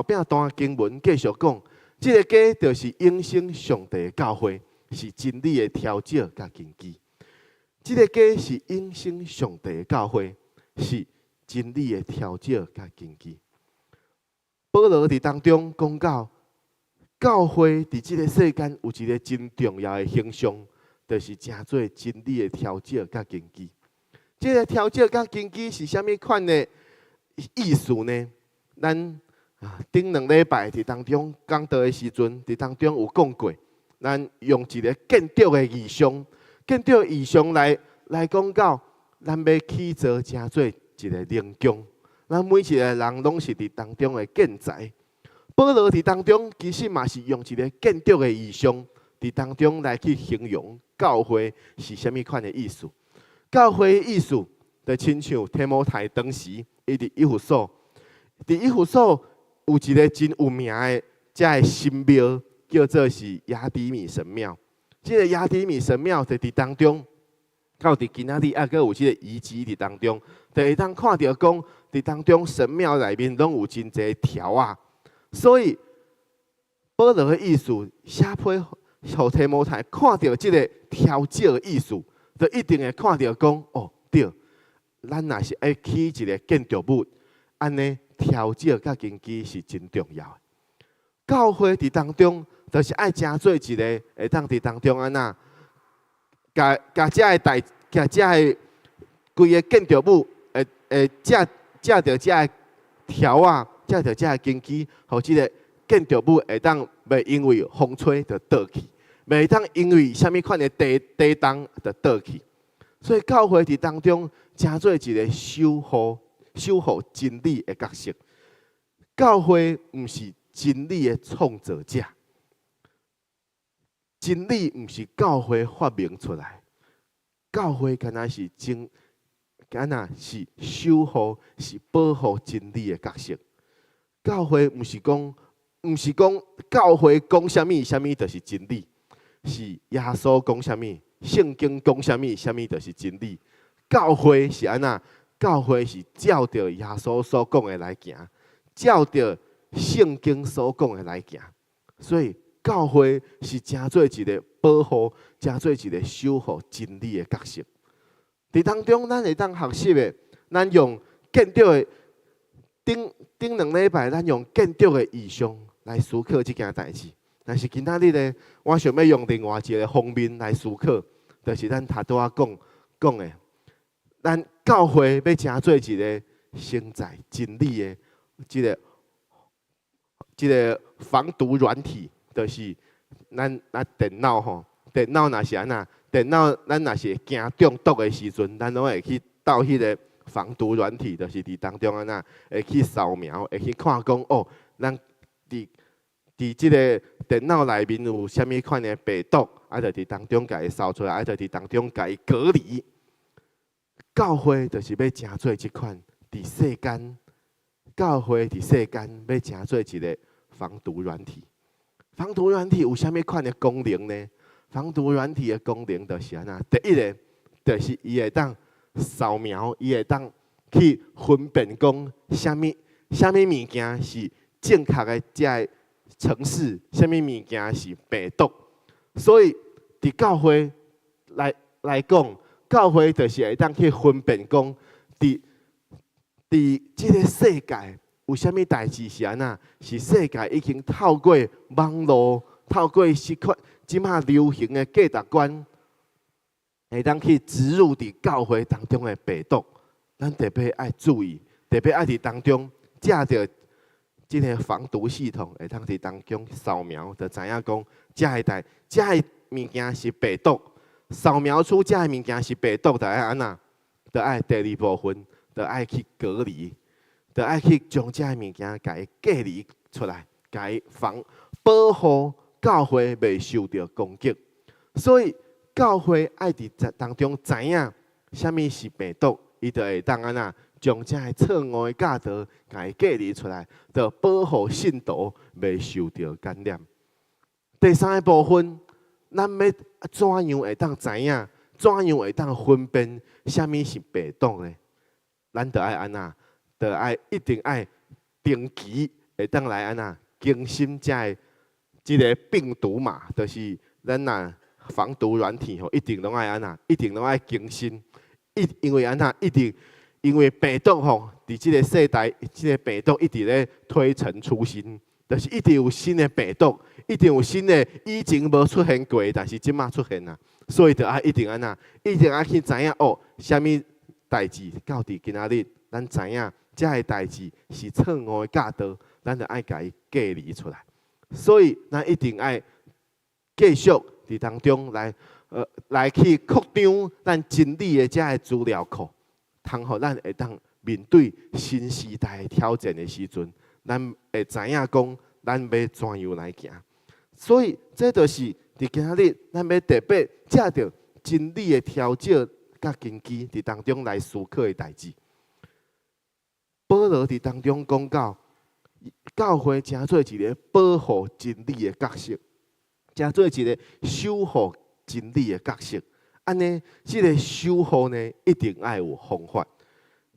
壁段經文繼續講，這个家就是永生上帝的教會，是真理的柱石佮根基。這个家是永生上帝的教會，是真理的柱石佮根基。保羅佇當中講到，教會佇這个世間有一个真重要的形象，就是成做真理的柱石佮根基。這个柱石佮根基是啥物款的意思呢？咱啊，頂兩禮拜佇當中講道的時陣，佇當中有講過，咱用一个建築的意象，建築意象來講到，咱欲起造成做一个靈宮，咱每一个人攏是佇當中的建材。保羅佇當中其實嘛是用一个建築的意象，佇當中來去形容教會是啥物款的意思。教會的意思，就親像提摩太當時，伊佇以弗所，佇以弗所有一个真有名的遮个神廟，叫做是亞底米神廟。這个亞底米神廟就佇當中，到佇今仔日猶閣有這个遺跡佇當中，就會當看著講，佇當中神廟內面攏有真濟柱仔。所以保羅的意思，寫批予提摩太看著這个柱石的意思，就一定會看著講，哦，對，咱若是愛起一个建築物，按呢柱石佮根基是真重要的。教會佇當中，就是愛成做一个會當佇當中按怎，共共遮个代，共遮个規个建築物會會藉藉著遮个柱仔，藉著遮个根基，予這个建築物會當袂因為風吹就倒去，袂當因為啥物款的地動就倒去。所以教會佇當中，成做一个守護守護真理的角色。教會毋是真理的創造者，真理毋是教會發明出來，教會敢若是真，敢若是守護、是保護真理的角色。教會毋是講教會講啥物，啥物就是真理，是耶穌講啥物，聖經講啥物，啥物就是真理。教會是按怎？教會是照著耶穌所講的來行，照著聖經所講的來行。所以教會是成做一個保護，成做一個守護真理的角色。佇當中，咱會當學習的，咱用建築的頂頂兩禮拜，咱用建築的異象來思考這件代誌。但是今仔日呢，我想欲用另外一個方面來思考，就是咱頭拄仔講講的，咱教會欲成做一個承載真理的這個防毒軟體，就是咱電腦吼，電腦若是按怎？電腦咱若是驚中毒的時陣，咱攏會去鬥彼個防毒軟體，就是佇當中按怎會去掃描，會去看講哦，咱佇這個電腦內面有啥物款的病毒，啊，就佇當中共伊掃出來，啊，就佇當中共伊隔離。教會就是欲成做這款佇世間，教會佇世間欲成做一個防毒軟體。防毒軟體有啥物款的功能呢？防毒軟體的功能就是按怎？第一个就是伊會當掃描，伊會當去分辨講啥物物件是正確的這个程式，啥物物件是病毒。所以佇教會來講，教會就是會當去分辨講，佇這个世界有啥物代誌是按怎？是世界已經透過網路，透過這款這馬流行的價值觀，會當去植入佇教會當中的病毒，咱特別愛注意，特別愛佇當中藉著這个防毒系統，會當佇當中掃描，就知影講，這个物件是病毒，掃描出這个物件是病毒，就愛按怎？就愛第二部分，就愛去隔離，就愛去將這个物件共伊隔離出來，共伊防保護教會袂受著攻擊。所以教會愛佇當中知影啥物是病毒，伊就會當按怎將這个錯誤的教導共伊隔離出來，就保護信徒袂受著感染。第三个部分，咱欲怎樣會當知影？怎樣會當分辨啥物是病毒呢？咱就愛按怎？就愛一定愛定期會當來按怎更新這个這个病毒碼，就是咱若防毒軟體吼，一定攏愛按怎？一定攏愛更新。因為按怎？一直因為病毒吼，佇這个世代，這个病毒一直咧推陳出新，就是一直有新的病毒，一定有新的以前無出現過，但是這馬出現啊，所以就愛一定按怎？一定愛去知影哦，啥物代誌到佇今仔日，咱知影這个代誌是錯誤的教導，咱就愛共伊隔離出來。所以咱一定愛繼續佇當中來去擴張咱真理的這个資料庫，通予咱會當面對新時代的挑戰的時陣，咱會知影講咱欲怎樣來行。所以這就是佇今仔日咱欲特別藉著真理的調整佮根基佇當中來思考的代誌。保羅佇當中講到，教會成做一个保護真理的角色，成做一个守護真理的角色。按呢，這个守護呢，一定愛有方法。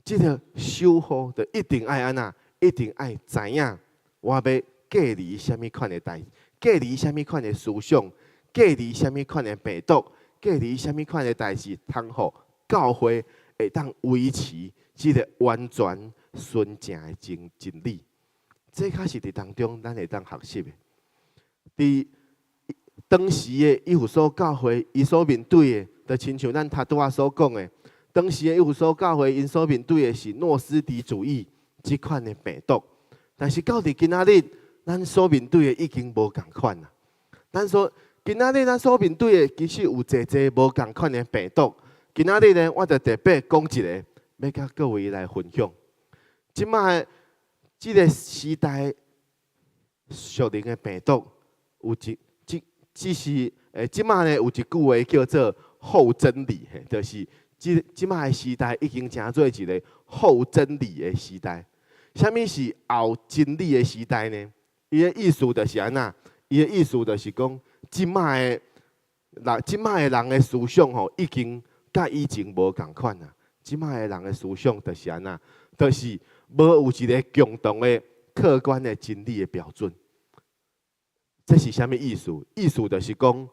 這个守護就一定愛按怎？一定愛知影我欲隔離啥物款的代，隔離啥物款的思想，隔離啥物款的病毒，隔離啥物款的代誌，通予教會會當維持這个完全純正的真理。這較是佇當中咱會當學習的。佇當時的以弗所教會，伊所面對的，就親像咱頭拄仔所講的，當時的以弗所教會，𪜶所面對的是諾斯底主義這款的病毒。但是到佇今仔日，咱所面對的已經無仝款啦。咱所今仔日咱所面對的，其實有濟濟無仝款的病毒。今仔日呢，我就特別講一个，欲佮各位來分享。這馬這个時代屬靈的病毒有一，這只是這擺呢有一句話叫做後真理，嘿，就是這這擺的時代已經成做一个後真理的時代。啥物是後真理的時代呢？伊的意思就是按怎？伊的意思就是講，這擺的人，這擺的人的思想吼，已經佮以前無仝款啊。這擺的人的思想就是按怎？就是無有一个共同的客觀的真理的標準。這是啥物意思？意思就是講，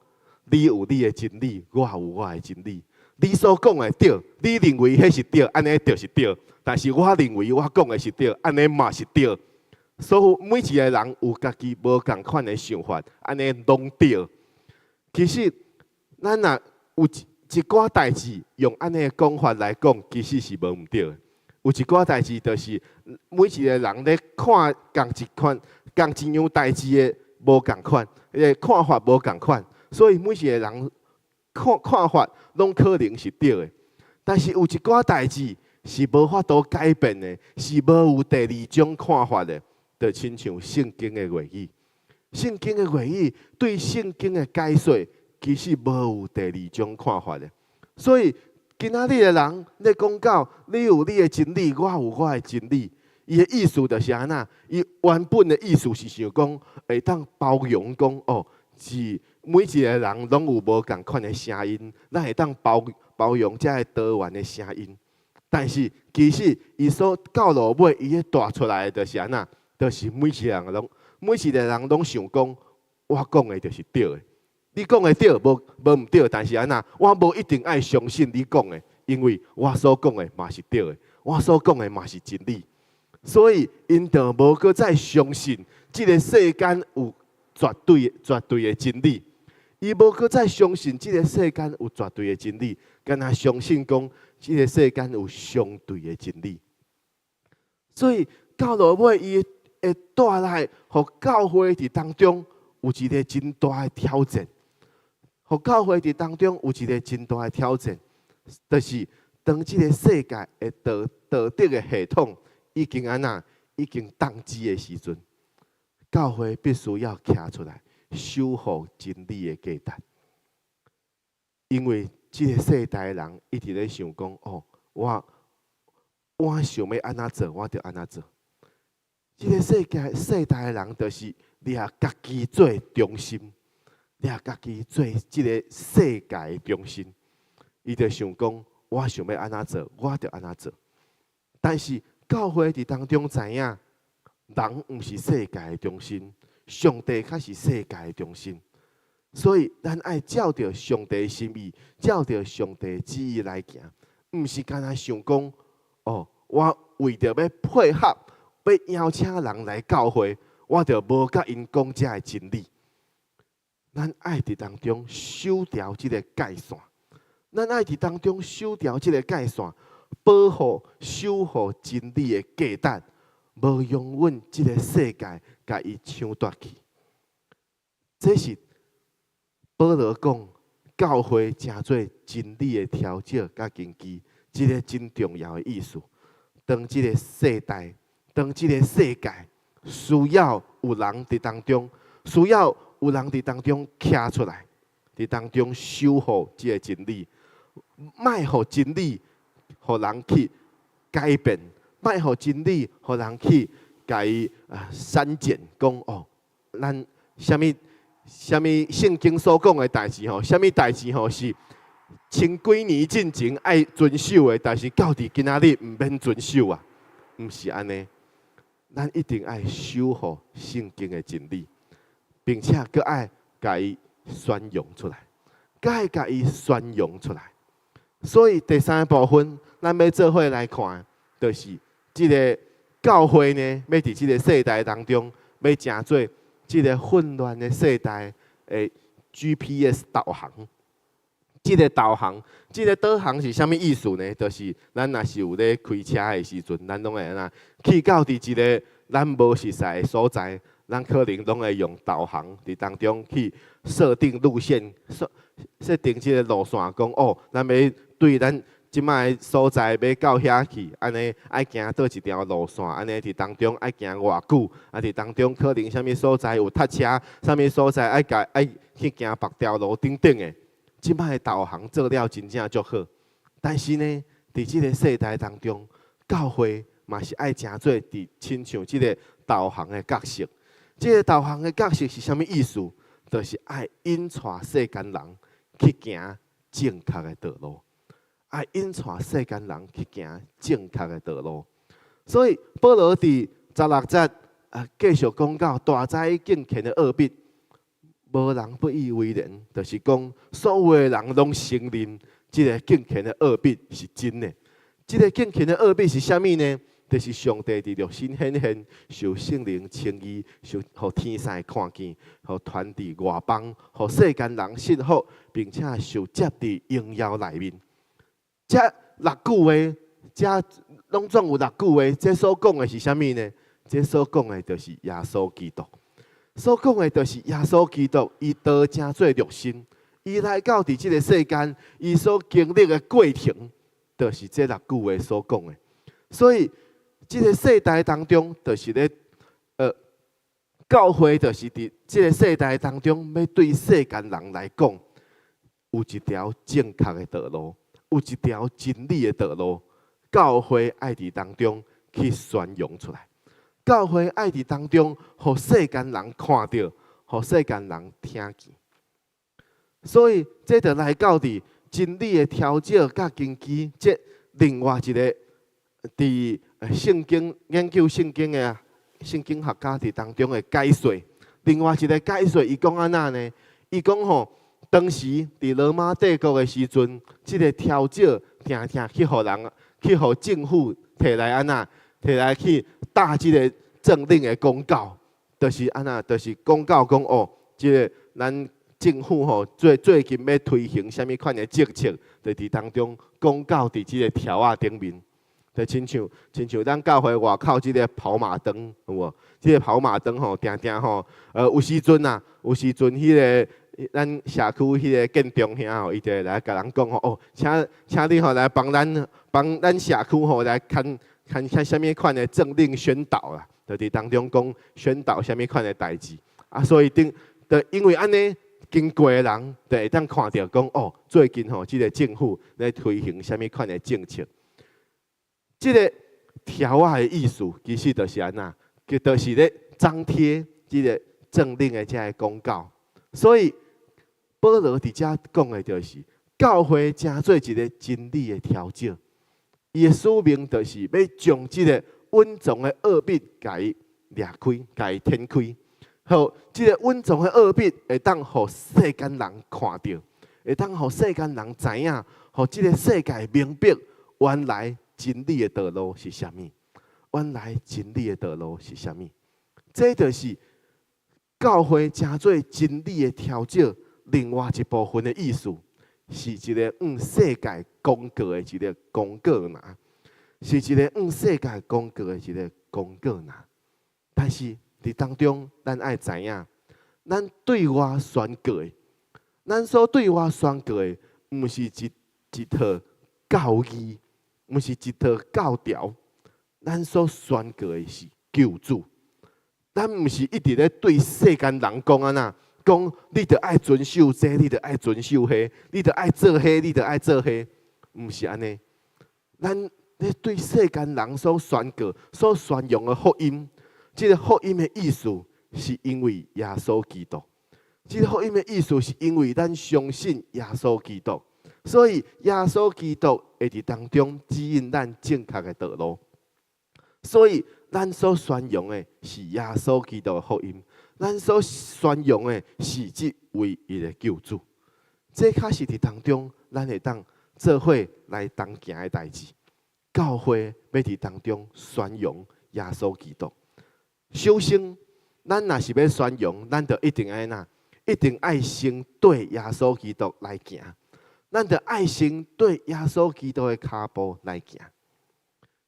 你有你的真理，我有我的真理。你所講的對，你認為彼是對，按呢就是對。但是我認為我講的是對，按呢嘛是對。所以每一个人有家己無仝款的想法，按呢攏對。其實，咱若有一寡代誌用按呢的講法來講，其實是無毋對的。有一寡代誌就是每一个人咧看仝一款、仝一樣代誌的無仝款，彼个看法無仝款，所以每一个人看法攏可能是對的。但是有一寡代誌是無法度改變的，是無有第二種看法的，就親像聖經的話語。聖經的話語對聖經的解說，其實無有第二種看法的。所以今仔日的人咧講到，你有你的真理，我有我的真理。伊的意思就是按怎？伊原本的意思是想講，會當包容講哦，是每一个人攏有無仝款的聲音，咱會當包容這个多元的聲音。但是其實伊所到落尾，伊咧帶出來的就是按怎？就是每一个人攏想講，我講的就是對的。你講的對，無毋對，但是按怎？我無一定愛相信你講的，因為我所講的嘛是對的，我所講的嘛是真理。所以，𪜶就無閣再相信這个世間有絕對的真理。伊無閣再相信這个世間有絕對的真理，干焦相信講這个世間有相對的真理。所以到落尾，伊會帶來，予教會佇當中有一个真大的挑戰。予教會佇當中有一个真大的挑戰，就是當這个世界的道德的系統已經按怎，已經當機的時陣，教會必須要徛出來守護真理的價值。因為這个世代的人一直咧想講，哦，我想欲按怎做，我就按怎做。這个世界世代的人就是掠家己做中心，掠家己做這个世界的中心。伊就想講，我想欲按怎做，我就按怎做。但是教會佇當中知影，人毋是世界的中心，上帝較是世界的中心。所以，咱愛照著上帝心意，照著上帝旨意來行，毋是干焦想講，哦，我為著欲配合，欲邀請人來教會，我就無佮𪜶講這个真理。咱愛佇當中守牢這个界線，咱愛佇當中守牢這个界線，保護、守護真理的價值，無容允這个世界共伊搶奪去。這是保羅講教會成做真理的調整佮根基，這个真重要的意思。當這个世代，當這个世界需要有人佇當中，需要有人佇當中徛出來，佇當中守護這个真理，莫予真理予人去改變，莫予真理予人去共伊啊刪減，講哦，咱啥物啥物聖經所講的代誌吼，啥物代誌吼是千幾年進前愛遵守的，但是到佇今仔日毋免遵守啊，毋是按呢。咱一定愛守護聖經的真理，並且閣愛共伊宣揚出來，閣愛共伊宣揚出來。所以第三个部分，咱欲做伙來看，就是這个教會呢，欲佇這个世代當中，欲成做這个混亂的世代的 GPS 導航。這个導航，這个導航是啥物意思呢？就是咱若是有咧開車的時陣，咱攏會按怎去到佇一个咱無熟似的所在，咱可能攏會用導航佇當中去設定路線，設定這个路線，講哦，咱欲對咱這擺所在欲到遐去，按呢愛行佗一條路線，按呢佇當中愛行偌久，啊佇當中可能啥物所在有塞車，啥物所在愛共愛去行別條路等等的。這擺導航做了真正足好，但是呢，佇這个世代當中，教會嘛是愛成做佇親像這个導航的角色。這个導航的角色是啥物意思？就是愛引帶世間人去行正確的道路，愛引帶世間人去行正確的道路。所以保羅佇十六節啊，繼續講到大哉敬虔的奧秘，無人不以為然，就是講所有的人攏承認這个敬虔的奧秘是真的。這个敬虔的奧秘是啥物呢？就是上帝佇肉身顯現，受聖靈稱義，受予天使看見，予傳佇外邦，予世間人信服，並且受接佇榮耀內面。這六句話，這攏總有六句話，這所講的是啥物呢？這所講的就是耶穌基督。所講的就是耶穌基督，伊道成做肉身，伊來到佇這个世間，伊所經歷的過程，就是這六句話所講的。所以，這个世代當中，就是咧，教會就是佇這个世代當中，欲對世間人來講，有一條正確的道路，有一條真理的道路。教會愛佇當中去宣揚出來，教會愛佇當中，予世間人看著，予世間人聽見。所以，這就來到佇真理的調整佮根基，這另外一个佇聖經研究聖經的聖經學家佇當中的解說。另外一个解說，伊講按怎呢？伊講吼，當時佇羅馬帝國的時陣，這个條子定定去予人，去予政府提來按怎，提來去貼這个政令的公告，就是按怎，就是公告講哦，這个咱政府吼最近欲推行啥物款的政策，就佇當中公告佇這个條仔頂面。就親像咱教會外口這个跑馬燈，有無？這个跑馬燈吼，定定吼，有時陣啊，有時陣彼个咱社區彼个建中兄吼，伊就會來共人講吼，哦，請你吼來幫咱社區吼來看看看啥物款的政令宣導啦，就佇當中講宣導啥物款的代誌。啊，所以頂，就因為按呢，經過的人就會當看著講，哦，最近吼，這个政府咧推行啥物款的政策。這个條仔的意思，其實就是按怎，就是咧張貼這个政令的這个公告。所以保羅佇遮講的就是，教會成做一个真理的條子，伊的使命就是欲將這个隱藏的奧秘共伊掠開，共伊展開，予這个隱藏的奧秘會當予世間人看著，會當予世間人知影，予這个世界明白原來真理的道路是啥物？原來真理的道路是啥物？這就是教會成做真理的調整，另外一部分的意思，是一个向世界公告的一个公告欄，是一个向世界公告的一个公告欄。但是佇當中，咱愛知影，咱對外宣告的，咱所對外宣告的，毋是一套教義，毋是一套教條，咱所宣告的是救主。咱毋是一直咧對世間人講按怎，講你著愛遵守這，你著愛遵守彼，你著愛做彼，你著愛做彼，毋是按呢。咱咧對世間人所宣告、所宣揚的福音，這个福音的意思，是因為耶穌基督。這个福音的意思，是因為咱相信耶穌基督。所以耶穌基督會佇當中指引咱正確的道路。所以咱所宣揚的是耶穌基督的福音，咱所宣揚的是這唯一的救主。這確實佇當中，咱會當做伙來同行的代誌。教會欲佇當中宣揚耶穌基督。首先，咱若是欲宣揚，咱就一定愛怎？一定愛先對耶穌基督來行。咱就愛先對耶穌基督的跤步來行。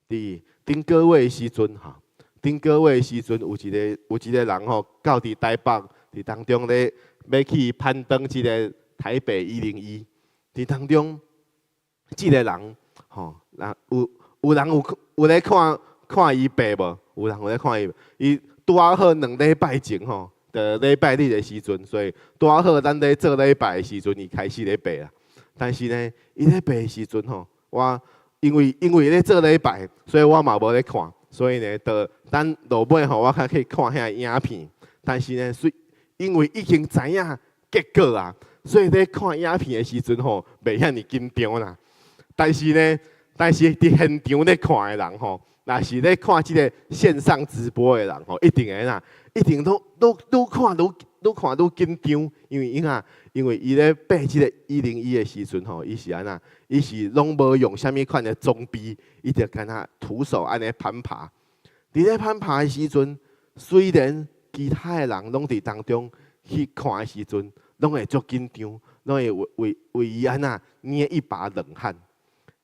佇頂個月的時陣吼，頂個月的時陣有一個人吼，到佇台北佇當中咧，欲去攀登這个台北101。佇當中，這个人吼，那有人有咧看看伊爬無？有人有咧看伊？伊拄仔好2禮拜前吼，就禮拜日的時陣，所以拄仔好咱咧做禮拜的時陣，伊開始咧爬啦。但是呢，伊咧爬的時陣吼，我因為咧做禮拜，所以我嘛無咧看，所以呢，就等落尾吼，我較去看遐影片。但是呢，雖因為已經知影結果啊，所以咧看影片的時陣吼，袂遐爾緊張啦。但是呢，但是佇現場咧看的人吼，若是咧看這个線上直播的人吼，一定會啦，一定都愈看愈愈看愈緊張，因為伊啊，因為伊咧爬這个101的時陣吼，伊是按怎？伊是攏無用啥物款的裝備，伊就干焦徒手按呢攀爬。佇咧攀爬的時陣，雖然其他的人攏佇當中去看的時陣，攏會足緊張，攏會為為為伊按怎捏一把冷汗。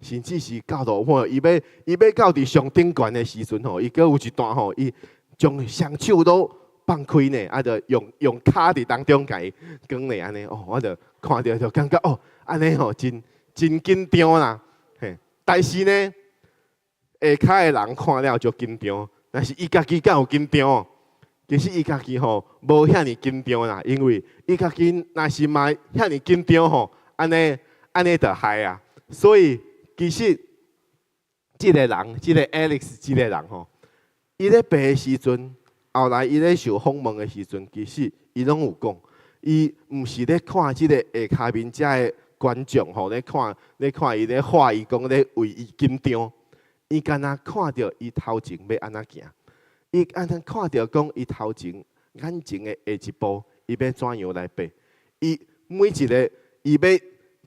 甚至是到落尾，伊欲到佇上頂懸的時陣吼，伊閣有一段吼，伊將雙手都放開呢，啊，就用跤佇當中共伊扛咧按呢，哦，我就看著就感覺哦，按呢吼真真緊張啦，嘿。但是呢，下跤的人看了就緊張，但是伊家己敢有緊張？其實伊家己吼無遐爾緊張啦，因為伊家己若是嘛遐爾緊張吼，按呢按呢就害啊，所以。其實，這个人，這个 Alex，這个人吼，伊咧爬的時陣，後來伊咧受訪問的時陣，其實伊攏有講，伊毋是咧看這个下跤面遮的觀眾吼，咧看伊咧畫伊講咧為伊緊張，伊干焦看著伊頭前欲按怎行，伊按怎看著講伊頭前眼前的下一步，伊欲怎樣來爬，伊每一个伊欲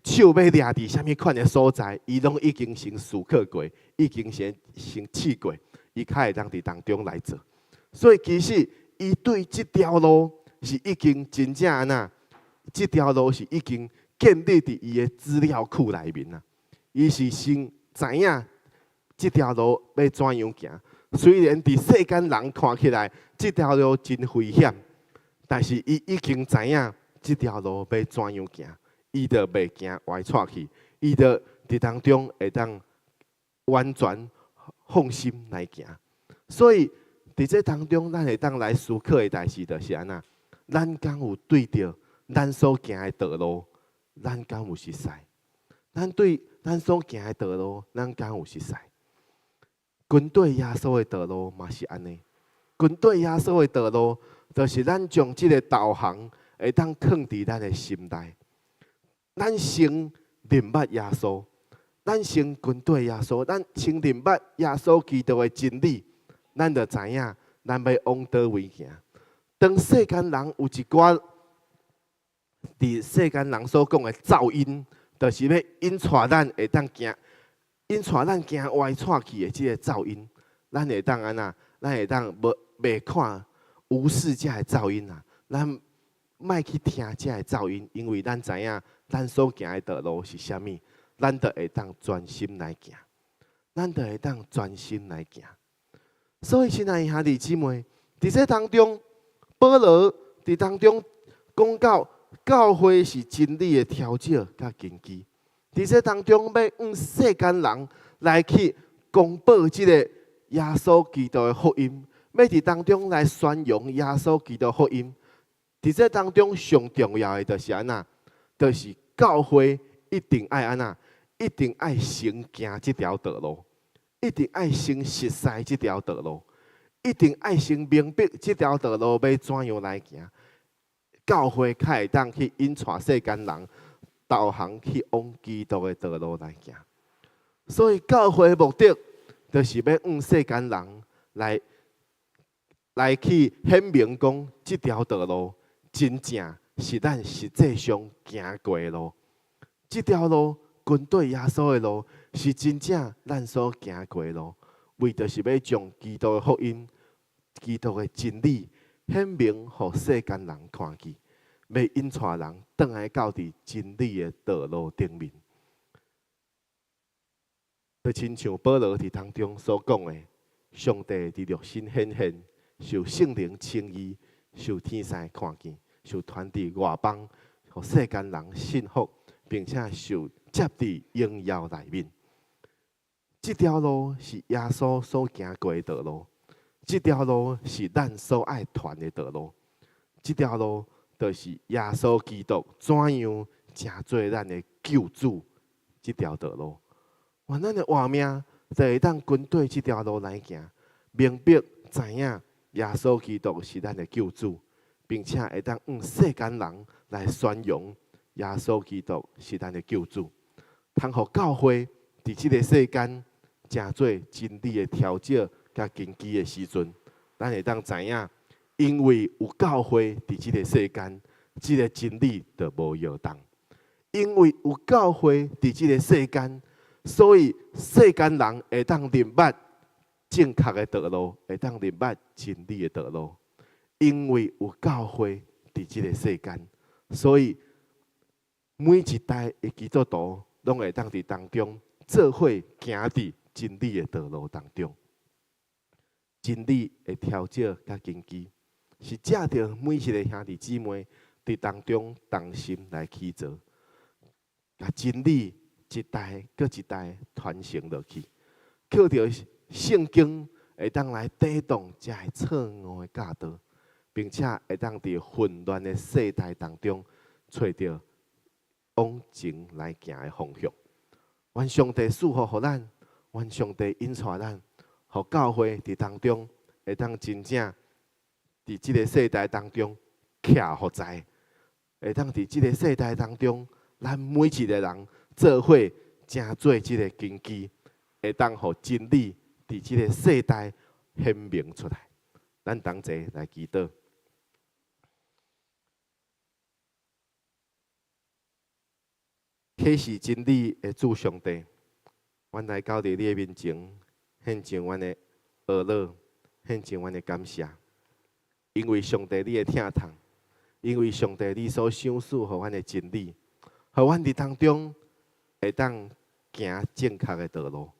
手欲掠佇啥物款的所在，伊攏已經先思考過，已經先試過，伊較會當佇當中來做。所以其實伊對這條路是已經真正按怎？這條路是已經建立佇伊的資料庫內面啊。伊是先知影這條路欲怎樣行。雖然佇世間人看起來這條路真危險，但是伊已經知影這條路欲怎樣行。伊就袂驚歪掣去，伊就佇當中會當完全放心來行。所以佇這當中，咱會當來思考的代誌就是按怎？咱敢有對著咱所行的道路，咱敢有熟似？咱對咱所行的道路，咱敢有熟似？跟綴耶穌的道路嘛是按呢。跟綴耶穌的道路，就是咱將這个導航會當囥佇咱的心內。咱先認捌耶穌，咱先跟綴耶穌，咱先認捌耶穌基督的真理，咱就知影咱欲往佗位行。當世間人有一寡佇世間人所講的噪音，就是欲引帶咱會當行，引帶咱行歪掣去的這个噪音，咱會當按怎？咱會當無袂看無視這个噪音啊？咱莫去聽這个噪音，因為咱知影咱所行的道路是啥物，咱就會當專心來行，咱就會當專心來行。所以，親愛的兄弟姊妹，佇這當中，保羅佇當中講到教會是真理的條子佮根基。佇這當中，欲向世間人來去公布這個耶穌基督的福音，欲佇當中來宣揚耶穌基督福音。佇這當中上重要的就是按怎？就是教會一定愛按怎？一定愛先行這條道路，一定愛先熟似這條道路，一定愛先明白這條道路欲怎樣來行。教會較會當去引帶世間人導航去往基督的道路來行。所以教會的目的，就是欲向世間人來去顯明講，這條道路真正是咱實際上行過的路。這條路跟綴耶穌的路，是真正咱所行過的路，為著是欲將基督的福音、基督的真理顯明，予世間人看見，欲引帶人轉來到佇真理的道路頂面。就親像保羅佇當中所講的，上帝佇肉身顯現，受聖靈稱義，受天使看見，受傳佇外邦，予世間人信服，並且受接佇榮耀內面。這條路是耶穌所行過的道路，這條路是咱所愛傳的道路，這條路就是耶穌基督怎樣成做咱的救主這條道路。願咱的活命就會當跟綴這條路來行，明白知影耶穌基督是咱的救主，並且會當向世間人來宣揚耶穌基督是咱的救主，通予教會佇這个世間成做真理的調整佮根基的時陣，咱會當知影，因為有教會佇這个世間，這个真理就無搖動。因為有教會佇這个世間，所以世間人會當認捌正確的道路，會當認捌真理的道路。因為有教會佇這个世間，所以每一代的基督徒攏會當佇當中做伙行佇真理的道路當中。真理的調整佮根基，是藉著每一个兄弟姊妹佇當中同心來起做，共真理一代閣一代傳承落去，靠著聖經會當來抵擋這个錯誤的教導，並且會當佇混亂的世代當中揣著往前來行的方向。願上帝賜福予咱，願上帝引帶咱，予教會佇當中會當真正佇這个世代當中徛予在，會當佇這个世代當中，咱每一个人做伙成做這个根基，會當予真理佇這个世代顯明出來。咱同齊來祈禱。啟示真理的主上帝，阮來到佇你的面前，獻上阮的哀樂，獻上阮的感謝。因為上帝你的疼痛，因為上帝你所賞賜予阮的真理，予阮佇當中會當行正確的道路，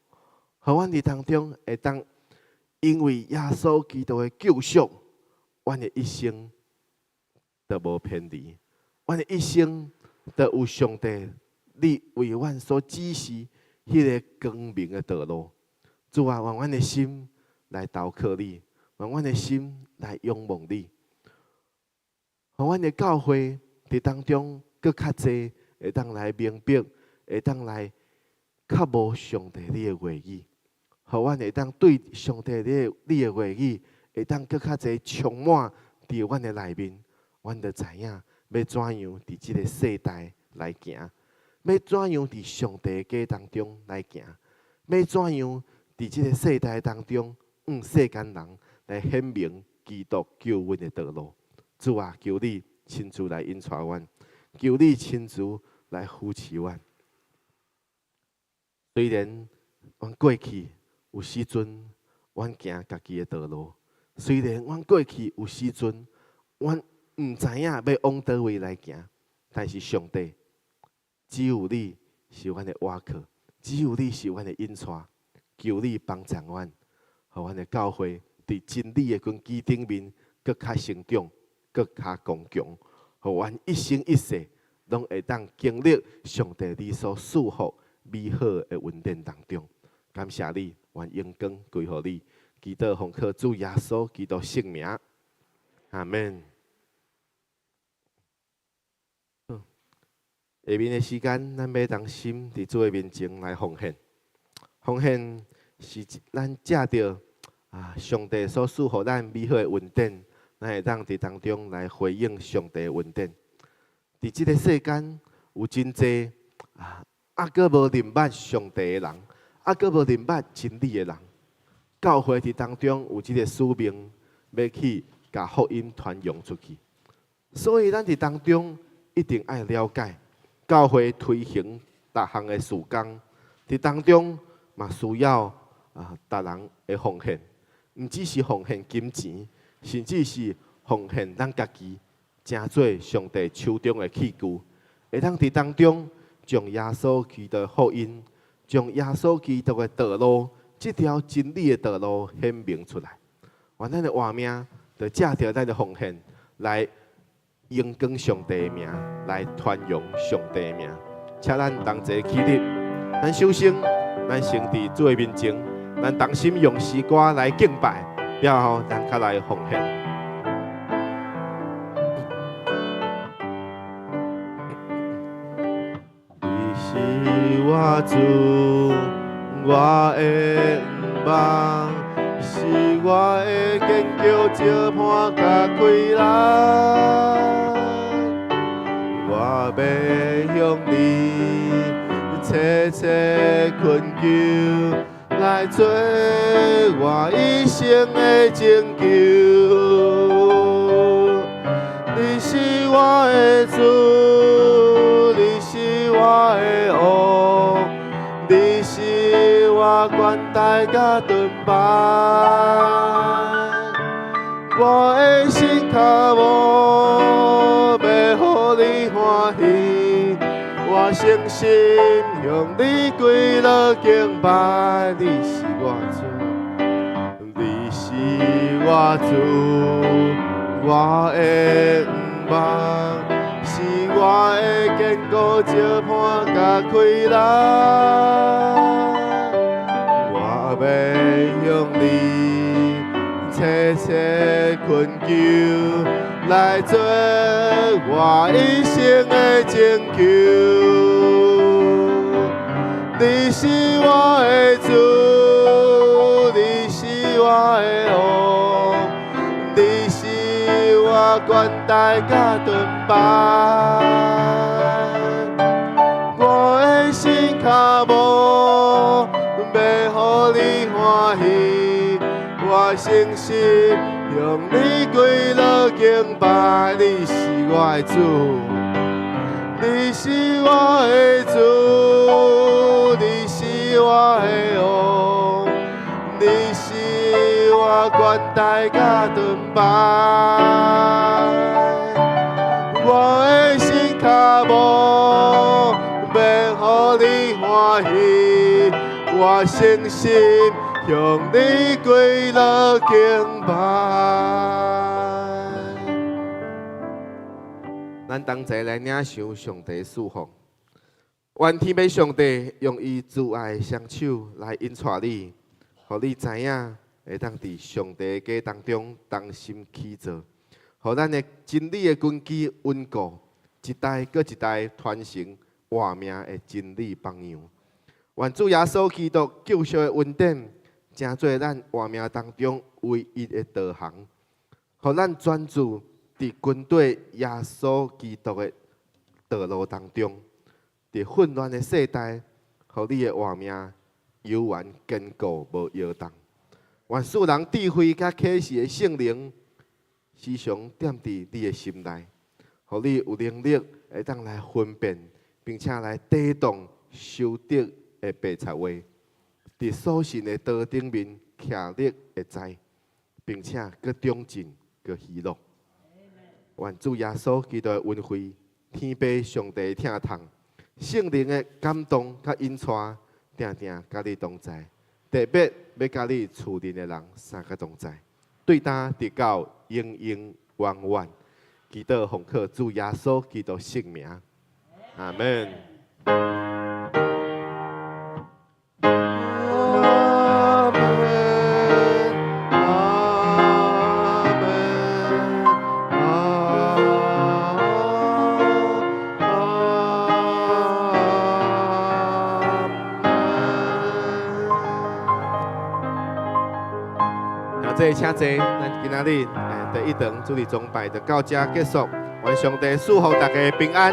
予阮佇當中會當因為耶穌基督的救贖，阮的一生都無偏離，阮的一生都有上帝你為阮所指示彼个光明的道路。主啊，願阮的心來投靠你，願阮的心來仰望你，予阮的教會佇當中閣較濟會當來明白，會當來較無上帝你的話語，予阮會當對上帝你的話語會當閣較濟充滿佇阮的內面，阮就知影欲怎樣佇這个世代來行，欲怎樣佇上帝的家當中來行，欲怎樣佇這个世代當中，向世間人來顯明基督救阮的道路。主啊，求你親自來引帶阮，求你親自來扶持阮。雖然阮過去有時陣，阮行家己的道路；雖然阮過去有時陣，阮毋知影欲往佗位來行，但是上帝，只有你是阮的倚靠，只有你是阮的引帶，求你幫助阮，予阮的教會佇真理的根基頂面，閣較成長，閣較剛強，予阮一生一世攏會當經歷上帝你所賜福美好的恩典當中。感謝你，願榮光歸予你。祈禱奉靠主耶穌基督聖名，阿們。下面的時間，咱欲同心佇主的面前來奉獻。奉獻是咱藉著上帝所賜予咱美好的恩典，咱會當佇當中來回應上帝的恩典。佇這个世間有真濟猶閣無認捌上帝的人，猶閣無認捌真理的人。教會佇當中有這个使命，欲去共福音傳揚出去。所以咱佇當中一定愛了解，教會推行逐項的事工，佇當中嘛需要逐人的奉獻，毋只是奉獻金錢，甚至是奉獻咱家己，成做上帝手中的器具，會當佇當中將耶穌基督的福音，將耶穌基督的道路，這條真理的道路顯明出來。願咱的活命，就藉著咱的奉獻來榮光上帝的名，來傳揚上帝的名。請咱同齊起立，咱首先咱先佇主的面前，咱同心用詩歌來敬拜，了後咱較來奉獻。你是我主，我的望，是我的堅強，石伴佮氣力。我欲向你切切懇求，來做我一生的拯救。你是我的主，你是我的王，你是我懸台佮盾牌。我的心跤步欲予你歡喜，我誠心向你跪落敬拜。你是我主，你是我主，我的望，是我的堅固石伴佮氣力。我欲向你切切懇求，來做我一生的拯救。你是我的主，你是我的王，你是我懸台佮盾牌。我的心跤步欲予你歡喜，我誠心向你跪落敬拜。你是我的主，你是我的主，你是我的王，你是我懸台佮盾牌。我的心跤步欲予你歡喜，我誠心向你跪落敬拜。咱同齊來領受上帝賜福，願天父上帝用伊慈愛的雙手來引帶你，予你知影會當佇上帝的家當中同心起造，予咱的真理的根基穩固，一代閣一代傳承活命的真理榜樣。願主耶穌基督救贖的恩典，成做咱活命當中唯一的導航，予咱專注佇跟綴耶穌基督的道路當中，佇混亂的世代，予你的活命猶原堅固無搖動。願賜人智慧佮啟示的聖靈，時常踮佇你的心內，予你有能力會當來分辨，並且來抵擋仇敵的白賊話，佇所信的道頂面徛立會知，並且閣長進閣喜樂。願主耶穌基督的恩惠、天父上帝的疼痛、聖靈的感動佮引帶，定定佮你同在。特別欲佮你厝內的人相佮同在，對今直到永永遠遠。祈禱奉靠主耶穌基督聖名，阿門。阿門，阿門，阿阿門。兄弟請坐，咱今仔日第一堂主日崇拜就到這結束，願上帝賜福大家平安。